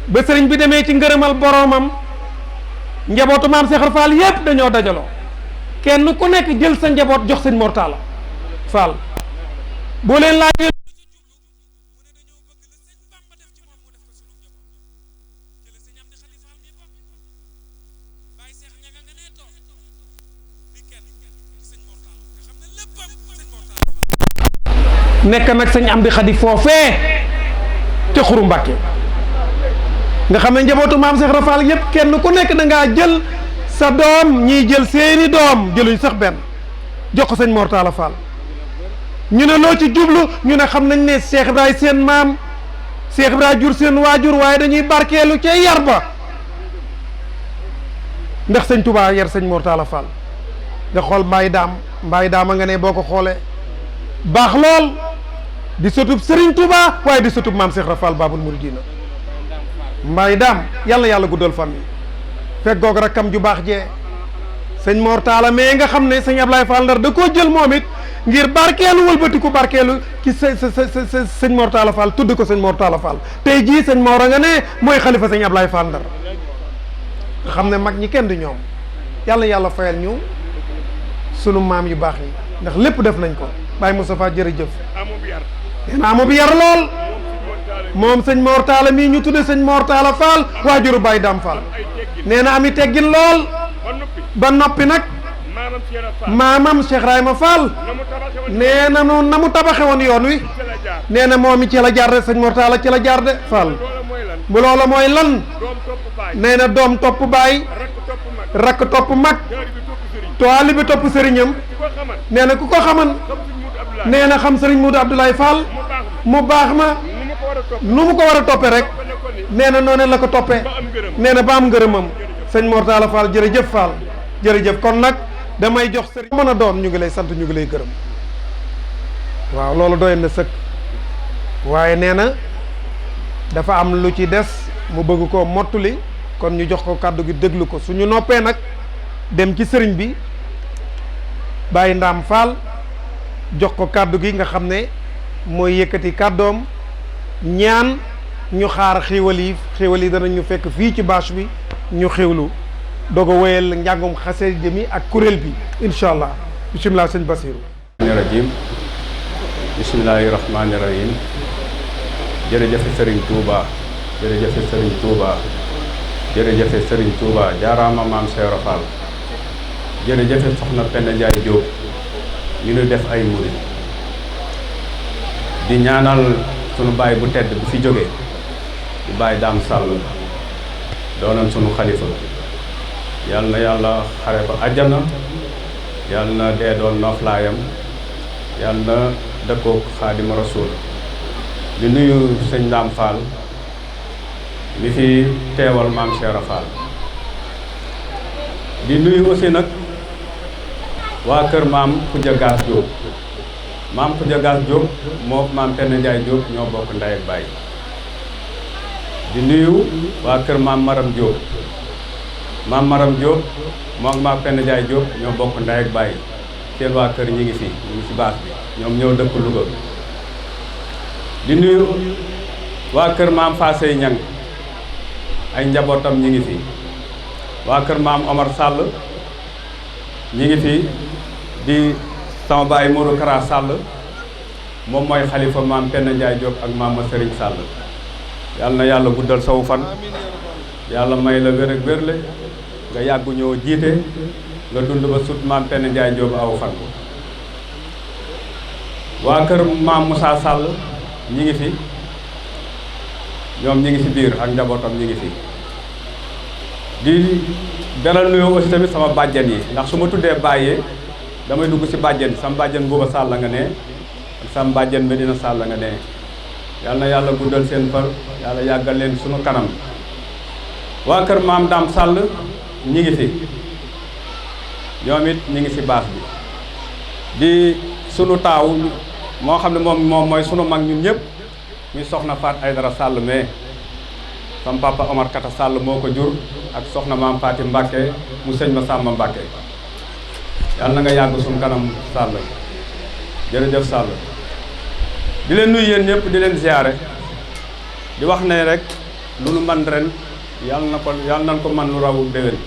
ba sëriñ bi demee ci ngërëmal boroomam njabootu maam Cheikh Rafal yépp dañoo dajaloo kenn ku nekk jël sa njaboot jox sëñ Mor Talla Fall boo leen laajee nekk nag sëñ Amdi Xadi foofee ca Xuru Mbàkke nga xam ne njabootu maam Cheikh Rafal yépp kenn ku nekk da ngaa jël sa doom ñiy jël seeni doom jëluñ sax benn jox ko sëñ Mor Talla Fall ñu ne loo ci jublu ñu ne xam nañ ne Cheikh Ibrahima seen maam Cheikh Ibrahima jur seen waajur waaye dañuy barkeelu ca yar ba ndax sëñ Touba yar sëñ Mor Talla Fall nga xool mbaay daam a nga ne boo ko xoolee baax lool di sëtub Serigne Touba waaye di sëtub maam Cheikh Rafal Babul Mouridina Mbaye Daam yàlla yàlla guddal fan yi fekk goog rakkam ju baax jee sëñ Mor Talla mais nga xam ne sëñ Ablaye Fall Ndar da koo jël moom it ngir barkeelu wëlbatiku barkeelu ci sëñ Mor Talla Fall tudd ko sëñ Mor Talla Fall tey jii sëñ Mor a nga ne mooy xalifa sëñ Ablaye Fall Ndar nga xam ne mag ñi kenn du ñoom yàlla yàlla fayal ñu sunu maam yu baax yi ndax lépp def nañ ko Baye Moustapha jërëjëf nee na amu bi yar lool moom sëñ Mor Talla mii ñu tudde sëñ Mor Talla Fall waajuru Baye Dam Fall nee na ami teggin lool ba noppi nag maamam Cheikh Rayma Fall nee na noonu na mu tabaxe woon yoon wi nee na moom i ci la jaar de sëñ Mor Talla ci la jaar de Fall bu loola mooy lan nee na doom topp baay rakk topp mag toali bi topp sëriñam nee na ku ko xaman nee na xam sëriñ Moudou Abdoulaye Fall mu baax ma nu mu ko war a toppe rek nee na noonu la ko toppee nee na ba am ngërëmam sëñ Mor Talla Fall jërëjëf Fall jërëjëf kon nag damay jox sëriñ mën a doon ñu ngi lay sant ñu ngi lay gërëm waaw loolu doy na sëkk waaye nee na dafa am lu ci des mu bëgg koo mottuli kon ñu jox ko kàddu gi déglu ko suñu noppee nag dem ci sëriñ bi Baye Ndam Fall jox ko kàddu gi nga xam ne mooy yëkkati kàddoom ñaan ñu xaar xéewal yi danañu fekk fii ci bâche bi ñu xéewlu doog a wéyal njàngum xasida mi ak kuréel bi incha allah bisimilah sëñ Basiru rajim bismillahi rahmani rahim jërëjëfe sëriñ Touba jërëjëfe sëriñ Touba jërëjëfe sëriñ Touba jaaraama maam Cheikh Fall jërëjëfe soxna Penda Ndiaye Diop ñu nu def ay murid di ñaanal sunu baay bu tedd bu fi jógee di Baye Dam Sall doonoon sunu xalifa yàlla na yàlla xare ko àjjana yàlla na dee doon noflaayam yàlla na dëkkook Xaadima Rasuul di nuyu sëñ Ndam Fall mi fi teewal maam Cheikh Fall di nuyu aussi nag waa kër maam Khoudia Gass Diop maam Khoudia Gass Diop moo maam Penda Ndiaye Diop ñoo bokk ndey ak baay di nuyu waa kër maam Maram Diop maam Maram Diop moo maam Penda Ndiaye Diop ñoo bokk ndey ak baay seen waa kër ñi ngi fi baas bi ñoom ñëw dëkk Louga di nuyu waa kër maam Fassey Ñang ay njabootam ñi ngi fi waa kër maam Omar Sall ñi ngi fi di sama baay Modou Kara Sall moom mooy xalifa maam Penda Ndiaye Diop ak maam ma Serigne Sall yàlla na yàlla guddal sawu fan yàlla may la wér ak wérle nga yàggu ñëw jiite nga dund ba sut maam Penda Ndiaye Diop aw fan waa kër maam Moussa Sall ñi ngi fi ñoom ñi ngi ci biir ak njabootam ñi ngi fi di beral nuyoo aussi tamit sama bàjjen yi ndax su ma tuddee bàyyee damay dugg ci bàjjen sama bàjjen Bouba Sall nga ne ak sama bàjjen Medina Sall nga ne yàlla na yàlla guddal seen far yàlla yàggal leen sunu kanam waa kër maam Dam Sall ñi ngi fi ñoom it ñi ngi ci baas bi di sunu taaw moo xam ne moom mooy sunu mag ñun ñëpp muy soxna Faat Aydara Sall mais sama papa Omar Kata Sall moo ko jur ak soxna maam Faati Mbàkke mu sëñ ma Sàmba Mbàkke yàlla na nga yàgg sunu kanam Sall jërëjëf Sall di leen nuyu yéen ñëpp di leen ziyaare di wax ne rek lu nu man ren yàlla nañ ko man lu raw déwén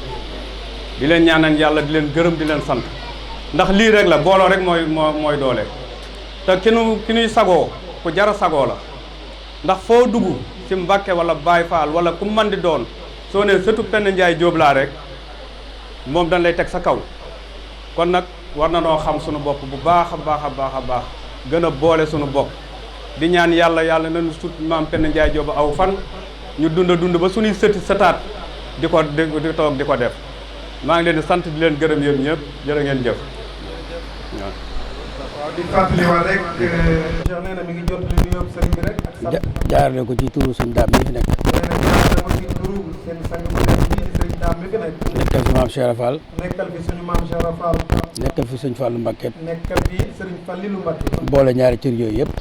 di leen ñaanal yàlla di leen gërëm di leen sant ndax lii rek la booloo rek mooy doole te ki nuy sagoo ku jara sagoo la ndax foo dugg ci Mbàkke wala Baay Faal wala ku man di doon soo nee sëtu Penda Ndiaye Diop laa rek moom dañ lay teg sa kaw kon nag war na noo xam sunu bopp bu baax a baax a baax a baax gën a boole sunu bopp di ñaan yàlla nañu sut maam Penda Ndiaye Diop aw fan ñu dund ba suñuy sëtaat di toog di ko def maa ngi leen di sant di leen gërëm yéen ñëpp jërë ngeen jëf waaw di fàttaliwaat rek Cheikh nee na mi ngi jot li nuyoo sëriñ bi rek ak jaarale ko ci turu sëñ Daam mi fi nekk nee na jaarale ko ci turu seen sang bu nekk bii di sëriñ Daam mi fi nekk nekkal fi maam Cheikh Fall nekkal fi suñu maam Cheikh Fall nekkal fi sëñ Fallu Mbakke nekkal fi sëriñ Fallilu Mbakke boole ñaari cër yooyu yëpp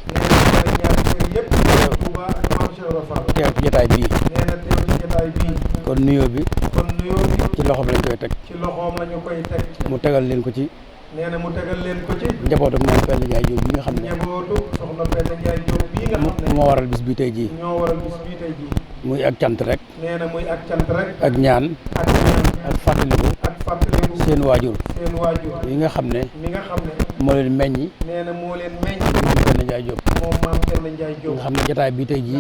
nuyoo bi kon nuyoo bi ci loxoom lañ koy teg ci loxoom la ñu koy teg mu tegal leen ko ci nee na mu tegal leen ko ci njabootu Mame Penda Ndiaye Diop bi nga xam ne njabootu soxna Penda Ndiaye Diop bii nga xam ne moo waral bis bi tey jii ñoo waral bis bii tey jii muy ak cant rek nee na muy ak cant rek ak ñaan ak ñaan ak fàttaliku ak fàttaliku seen waajur seen waajur yi nga xam ne mi nga xam ne moo leen meññi nee na moo leen meññ Mame Penda Ndiaye Diop moom Mame Penda Ndiaye Diop nga xam ne jotaay bi tey jii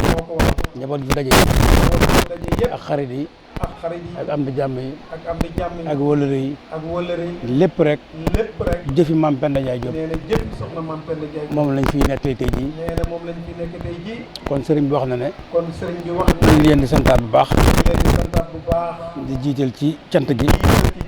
moo ko wax njaboot gi daje daje yëpp ak xarit yi ak xarit yi ak am di jàmm yi ak am di jàmm yi ak wëllëre yi ak wëllëre yi lépp rek lépp rek jëfi Mame Penda Ndiaye Diop nee na jëf soxna Mame Penda Ndiaye Diop moom lañ fiy nettali tey jii nee na moom lañ fi nekk tey jii kon sëriñ bi wax na ne kon sëriñ bi wax ñu ngi leen di santaat bu baax ñu leen di santaat bu baax di jiital ci cant gi ci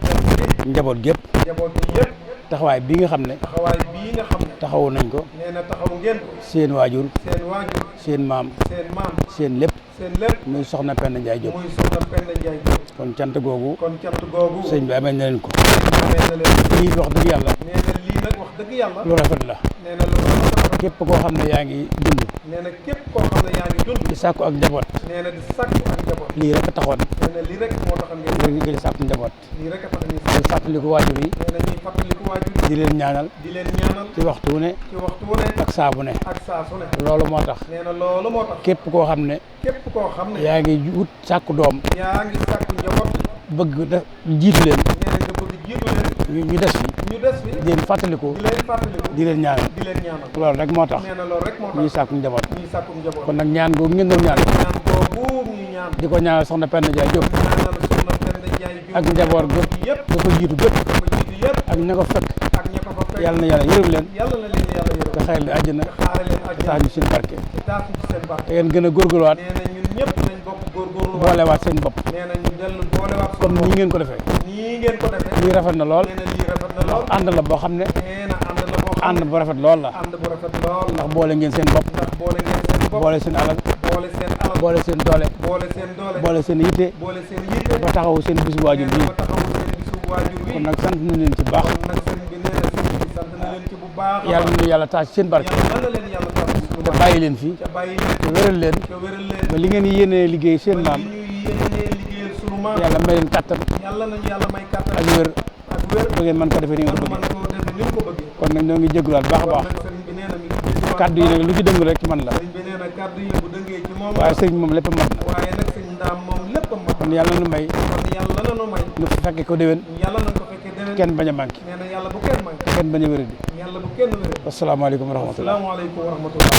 jant bi njaboot gépp njaboot bi yëpp taxawaay bi nga xam ne taxawaay bii nga xam ne taxawu nañ ko nee na taxaw ngeen ko seen waajur seen waajur seen maam seen maam seen lépp seen lépp muy soxna Penda Ndiaye Diop muy soxna Penda Ndiaye Diop kon cant googu kon cant googu sëñ bi amee na leen ko amee na leen lii wax dëgg yàlla nee na lii nag wax dëgg yàlla lu rafet la nee na lu rafet képp koo xam ne yaa ngi dund nee na képp koo xam ne yaa ngi dund di sàkku ak njaboot nee na di sàkku ak njaboot lii rek a taxoon nee na lii rek moo taxam ngeen ngir di sàkku njaboot lii rek a tax ñuy di fàttaliku waajur yi nee na ñuy fàttaliku waajur di leen ñaanal di leen ñaanal ci waxtu wu ne ci waxtu wu ne ak saa bu ne ak saa su ne loolu moo tax nee na loolu moo tax képp koo xam ne képp koo xam ne yaa ngi wut sàkku doom yaa ngi sàkku njaboot bëgg da jiitu leen nee na nga bëgg jiitu leen ñu des fi ñu des fi di leen fàttaliku di leen fàttaliku di leen ñaanal di leen ñaanal loolu rek moo tax nee na loolu rek moo ñuy tax sàkku njaboot ñuy sàkku njaboot kon nag ñaan googu ngeen doon ñaan ñaan boobu ñuy ñaan di ko ñaanal soxna Penda Ndiaye Diop ñaanal soxna Penda Ndiaye Diop ak njaboot gépp yëpp da ko jiitu gépp ko jiitu yëpp ak ña ko fekk ak ña ko fa fekk yàlla na yàlla yërëm leen yàlla na leen yàlla yërëm te xayal leen àjjana te xaare leen te àjjana tax ñu seen barke te taas ñu ci seen barke te ngeen gën a góorgóorluwaat nee na ñun ñëpp nañ bokk góorgóorlu boolewaat seen bopp nee na ñu dellu boolewaat comme nii ngeen ko defee nii ngeen ko defee lii rafet na lool nee na lii rafet na lool ànd la boo xam ne nee na ànd la boo xam ànd ne bu rafet lool la ànd bu rafet lool ndax boole ngeen seen bopp ndax boole ngeen seen bopp boole seen alal boole seen alal boole seen doole boole seen doole boole seen yitte boole seen yitte ba taxawu seen bisu waajur nee bii na ba taxawu seen bisu waajur wi kon nag sant na leen ci baax kon nag sëriñ bi nee na sëriñ bi sant na leen ci bu baax a yàlla baax na yàlla taas ci seen barke yàlla na leen yàlla tax ci lu te baax bàyyi leen fii ca bàyyi leen te wéral leen ca wéral leen ba li ngeen yéenee liggéey seen ba maam li ñuy yéenee liggéeyal sunu maam yàlla may leen kàttan yàlla nañu yàlla may kàttan ak wér ak wér ba ngeen mën ko defee ni nga ko man bëggee koo def ni mu ko bëggee kon nag ñoo ngi jégaluwaat baax a kon baax nag sëriñ bi nee na mi ngi jégaluwaat kàddu yi nag lu ci dëng rek ci man la sëriñ bi nee na kàddu yi bu dëngee ci moom waaye sëriñ moom lépp mat na waaye nag sëriñ ndaam moom lépp a mat kon yàlla nu may kon yàlla na nu may nu fekke ko déwén yàlla na ko fekkee déwén kenn bañ a manqué nee na yàlla bu kenn manqué kenn bañ a wéradi yàlla bu kenn wéré asalaamaaleykum wa rahmatulah asalaamaaleykum wa rahmatullah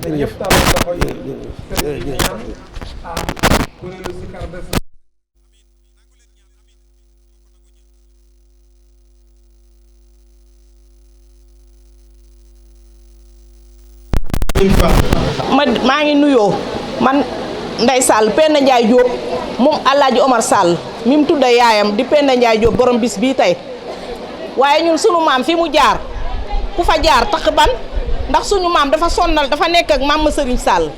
te ñëpp tàllal loxo yi sëriñ bi ñaan ah kuréelu Sikar des na maa ngi nuyoo man Ndeye Sall Penda Ndiaye Diop moom Alaaji Omar Sall mi mu tudda yaayam di Penda Ndiaye Diop borom bis bii tey waaye ñun sunu maam fi mu jaar ku fa jaar tax ban ndax suñu maam dafa sonnal dafa nekk ak Mame Serigne Sall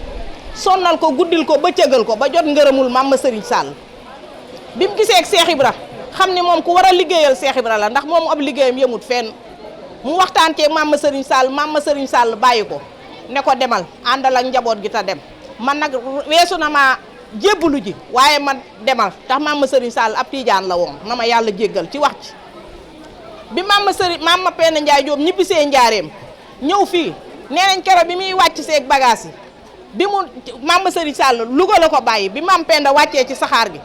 sonnal ko guddil ko bëccëgal ko ba jot ngërëmul Mame Serigne Sall bi mu gisee ak Cheikh Ibra xam ni moom ku war a liggéeyal Cheikh Ibra la ndax moom ab liggéeyam yëmut fenn mu waxtaan ceeg Mame Serigne Sall bàyyi ko ne ko demal àndal ak njaboot gi ta dem man nag weesu na ma jébbalu ji waaye man demal tax Mame Serigne Sall ab tiijaan la woon na ma yàlla jéggal ci wax ci bi Mame Penda Ndiaye Diop ñibbisee njaareem ñëw fii nee nañ keroog bi muy wàcc seeg bagage yi bi mu Mame Serigne Sall Louga la ko bàyyi bi Mame Penda wàccee ci saxaar gi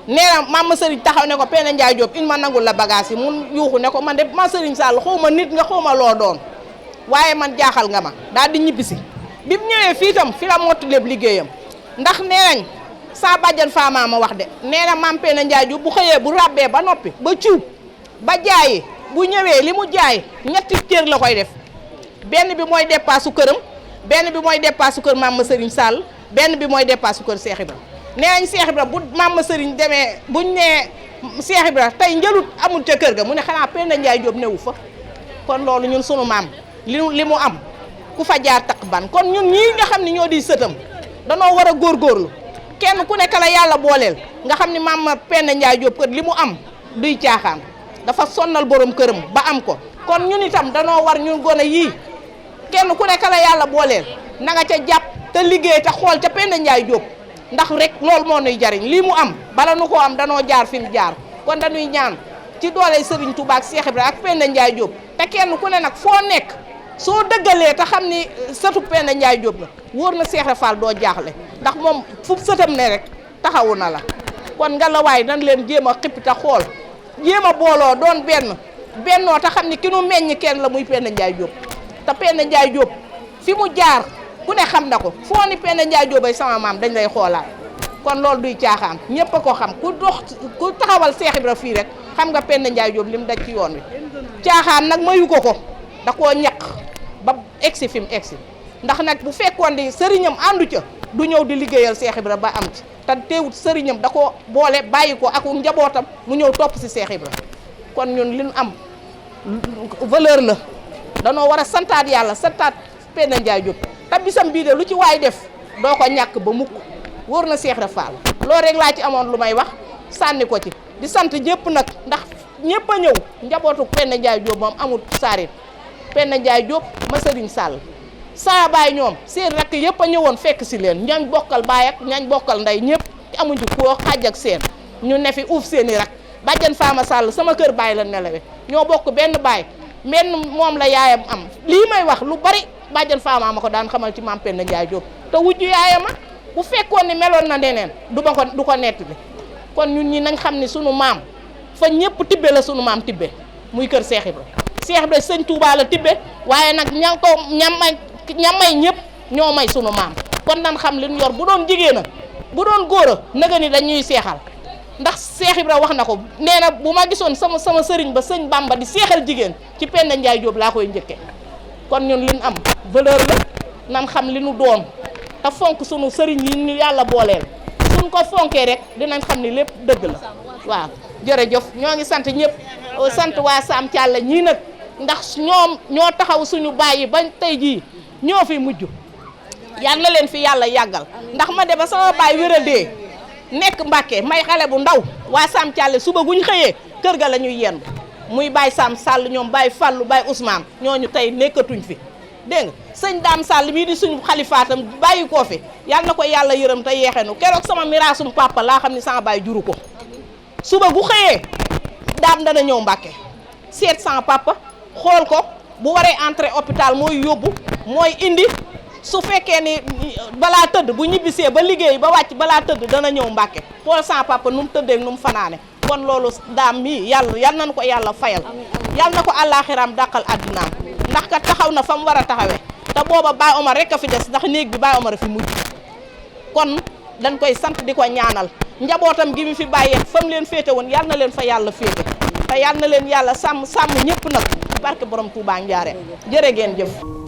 nee na Mame Serigne taxaw ne ko Penda Ndiaye Diop in ma nangul la bagage yi mun yuuxu ne ko man de Mame Serigne Sall xaw ma nit nga xaw ma loo doon waaye man jaaxal nga ma daal di ñibbisi bi mu ñëwee fii itam fi la mottu lépp liggéeyam ndax nee nañ saa bàjjan faamaa ma wax de nee na Mame Penda Ndiaye Diop bu xëyee bu ràbbee ba noppi ba ciw ba jaayi bu ñëwee li mu jaay ñetti cër la koy def benn bi mooy dépassu këram benn bi mooy dépassu kër Mame Serigne Sall benn bi mooy dépassu kër Cheikh Ibra nee nañ Cheikh Ibra bu Mame Serigne demee buñ nee Cheikh Ibra tey njëlut amul ca kër ga mu ne xanaa Penda Ndiaye Diop newu fa kon loolu ñun sunu maam li mu am ku fa jaar taq ban kon ñun ñii nga xam ne ñoo di sëtam danoo war a góorgóorlu kenn ku nekk la yàlla booleel nga xam ne Mame Penda Ndiaye Diop kat li mu am duy caaxaan dafa sonnal borom këram ba am ko kon ñun itam danoo war ñun gone yii kenn ku nekk la yàlla booleel na nga ca jàpp te liggéey te xool ca Penda Ndiaye Diop ndax rek loolu moo nuy jariñ lii mu am bala nu ko am danoo jaar fi mu jaar kon dañuy ñaan ci doole Serigne Touba ak Cheikh Ibra ak Penda Ndiaye Diop te kenn ku ne nag foo nekk soo dëggalee te xam ni sëtu Penda Ndiaye Diop la wóor na Cheikh Fall doo jaaxle ndax moom fu sëtam ne rek taxawu na la kon nga la waay nan leen jéem a xippi te xool jéem a booloo doon bennoo te xam ni ki nu meññ kenn la muy Penda Ndiaye Diop te Penda Ndiaye Diop fi mu jaar ku ne xam na ko foo ni Penda Ndiaye Diop ay sama maam dañ lay xoolaat kon loolu duy caaxaan ñëpp a ko xam ku taxawal Cheikh Ibra fii rek xam nga Penda Ndiaye Diop li mu daj ci yoon wi caaxaan nag mayu ko da koo ñaq ba egsi fi mu egsi ndax nag bu fekkoon ni sëriñam àndu ca du ñëw di liggéeyal Cheikh Ibra ba am ci te teewut sëriñam da ko boole bàyyi ko ak njabootam mu ñëw topp si Cheikh Ibra kon ñun li ñu am valeur la danoo war a santaat yàlla santaat Penda Ndiaye Diop te bisam bii de lu ci waay def doo ko ñàkk ba mukk wóor na Cheikh Ibra Fall loolu rek laa ci amoon lu may wax sànni ko ci di sant ñëpp nag ndax ñëpp a ñëw njabootu Penda Ndiaye Diop moom amul saarit Penda Ndiaye Diop ma Sëriñ Sall saa baay ñoom seen rakk yëpp a ñëwoon fekk si leen ñañ bokkal baay ak ñañ bokkal ndey ñëpp amuñu koo xaaj ak seen ñu ne fi uuf seen i rak bàjjan Fama Sall sama kër baay la nelawe ñoo bokk benn baay benn moom la yaayam am lii may wax lu bari bàjjan Fama ma ko daan xamal ci maam Penda Ndiaye Diop te wujju yaayam a bu fekkoon ni meloon na neneen du ko nettali kon ñun ñi nañ xam ni sunu maam fa ñëpp tibbe la sunu maam tibbe muy kër Cheikh Ibra Cheikh Ibra sëñ Touba la tibbe waaye nag ñamay ñëpp ñoo may sunu maam kon nan xam li ñu yor bu doon jigéen a bu doon góor a naga ni dañuy seexal ndax Cheikh Ibra wax na ko nee na bu ma gisoon sama sëriñ ba sëñ Bamba di seexal jigéen ci Penda Ndiaye Diop laa koy njëkke kon ñun li ñu am valeur la nan xam li ñu doon te fonk sunu sëriñ yi ñu yàlla booleel suñ ko fonkee rek dinañ xam ni lépp dëgg la waaw jërëjëf ñoo ngi sant ñëpp sant waa Sam Thialla ñii nag ndax ñoom ñoo taxaw suñu bàyyi ba tey jii ñoo fi mujj yal na leen fi yàlla yàggal ndax ma de ba sama baay wéradee nekk Mbàkke may xale bu ndaw waa Sam Thialla suba guñ xëyee kër ga la ñuy yendu muy Baye Sam Sall ñoom Baye Fallou Baye Ousmane ñooñu tey nekkatuñ fi dégg nga sëñ Dame Sall mii di suñu xalifaatam bàyyi koo fi yal na ko yàlla yërëm te yeexenu keroog sama miraasum papa laa xam ne sama baay juru ko suba gu xëyee daam dana ñëw Mbàkke seet sama papa xool ko bu waree entrer hôpital mooy yóbbu mooy indi su fekkee ni balaa tëdd bu ñibbisee ba liggéey ba wàcc balaa tëdd dana ñëw Mbàkke xool sama papa nu mu tëddee nu mu fanaane kon loolu daam mii yal nañu ko yàlla fayal yal na ko àllaaxiraam dàqal àddinaam ndax kat taxaw na fa mu war a taxawee te booba Baye Omar rek a fi des ndax néeg bi Baye Omar a fi mujj kon dañ koy sant di ko ñaanal njabootam gi mu fi bàyyee fa mu leen féete woon yal na leen fa yàlla féete te yal na leen yàlla sàmm ñëpp nag barke borom Touba Ndiarème jërë ngeen jëf.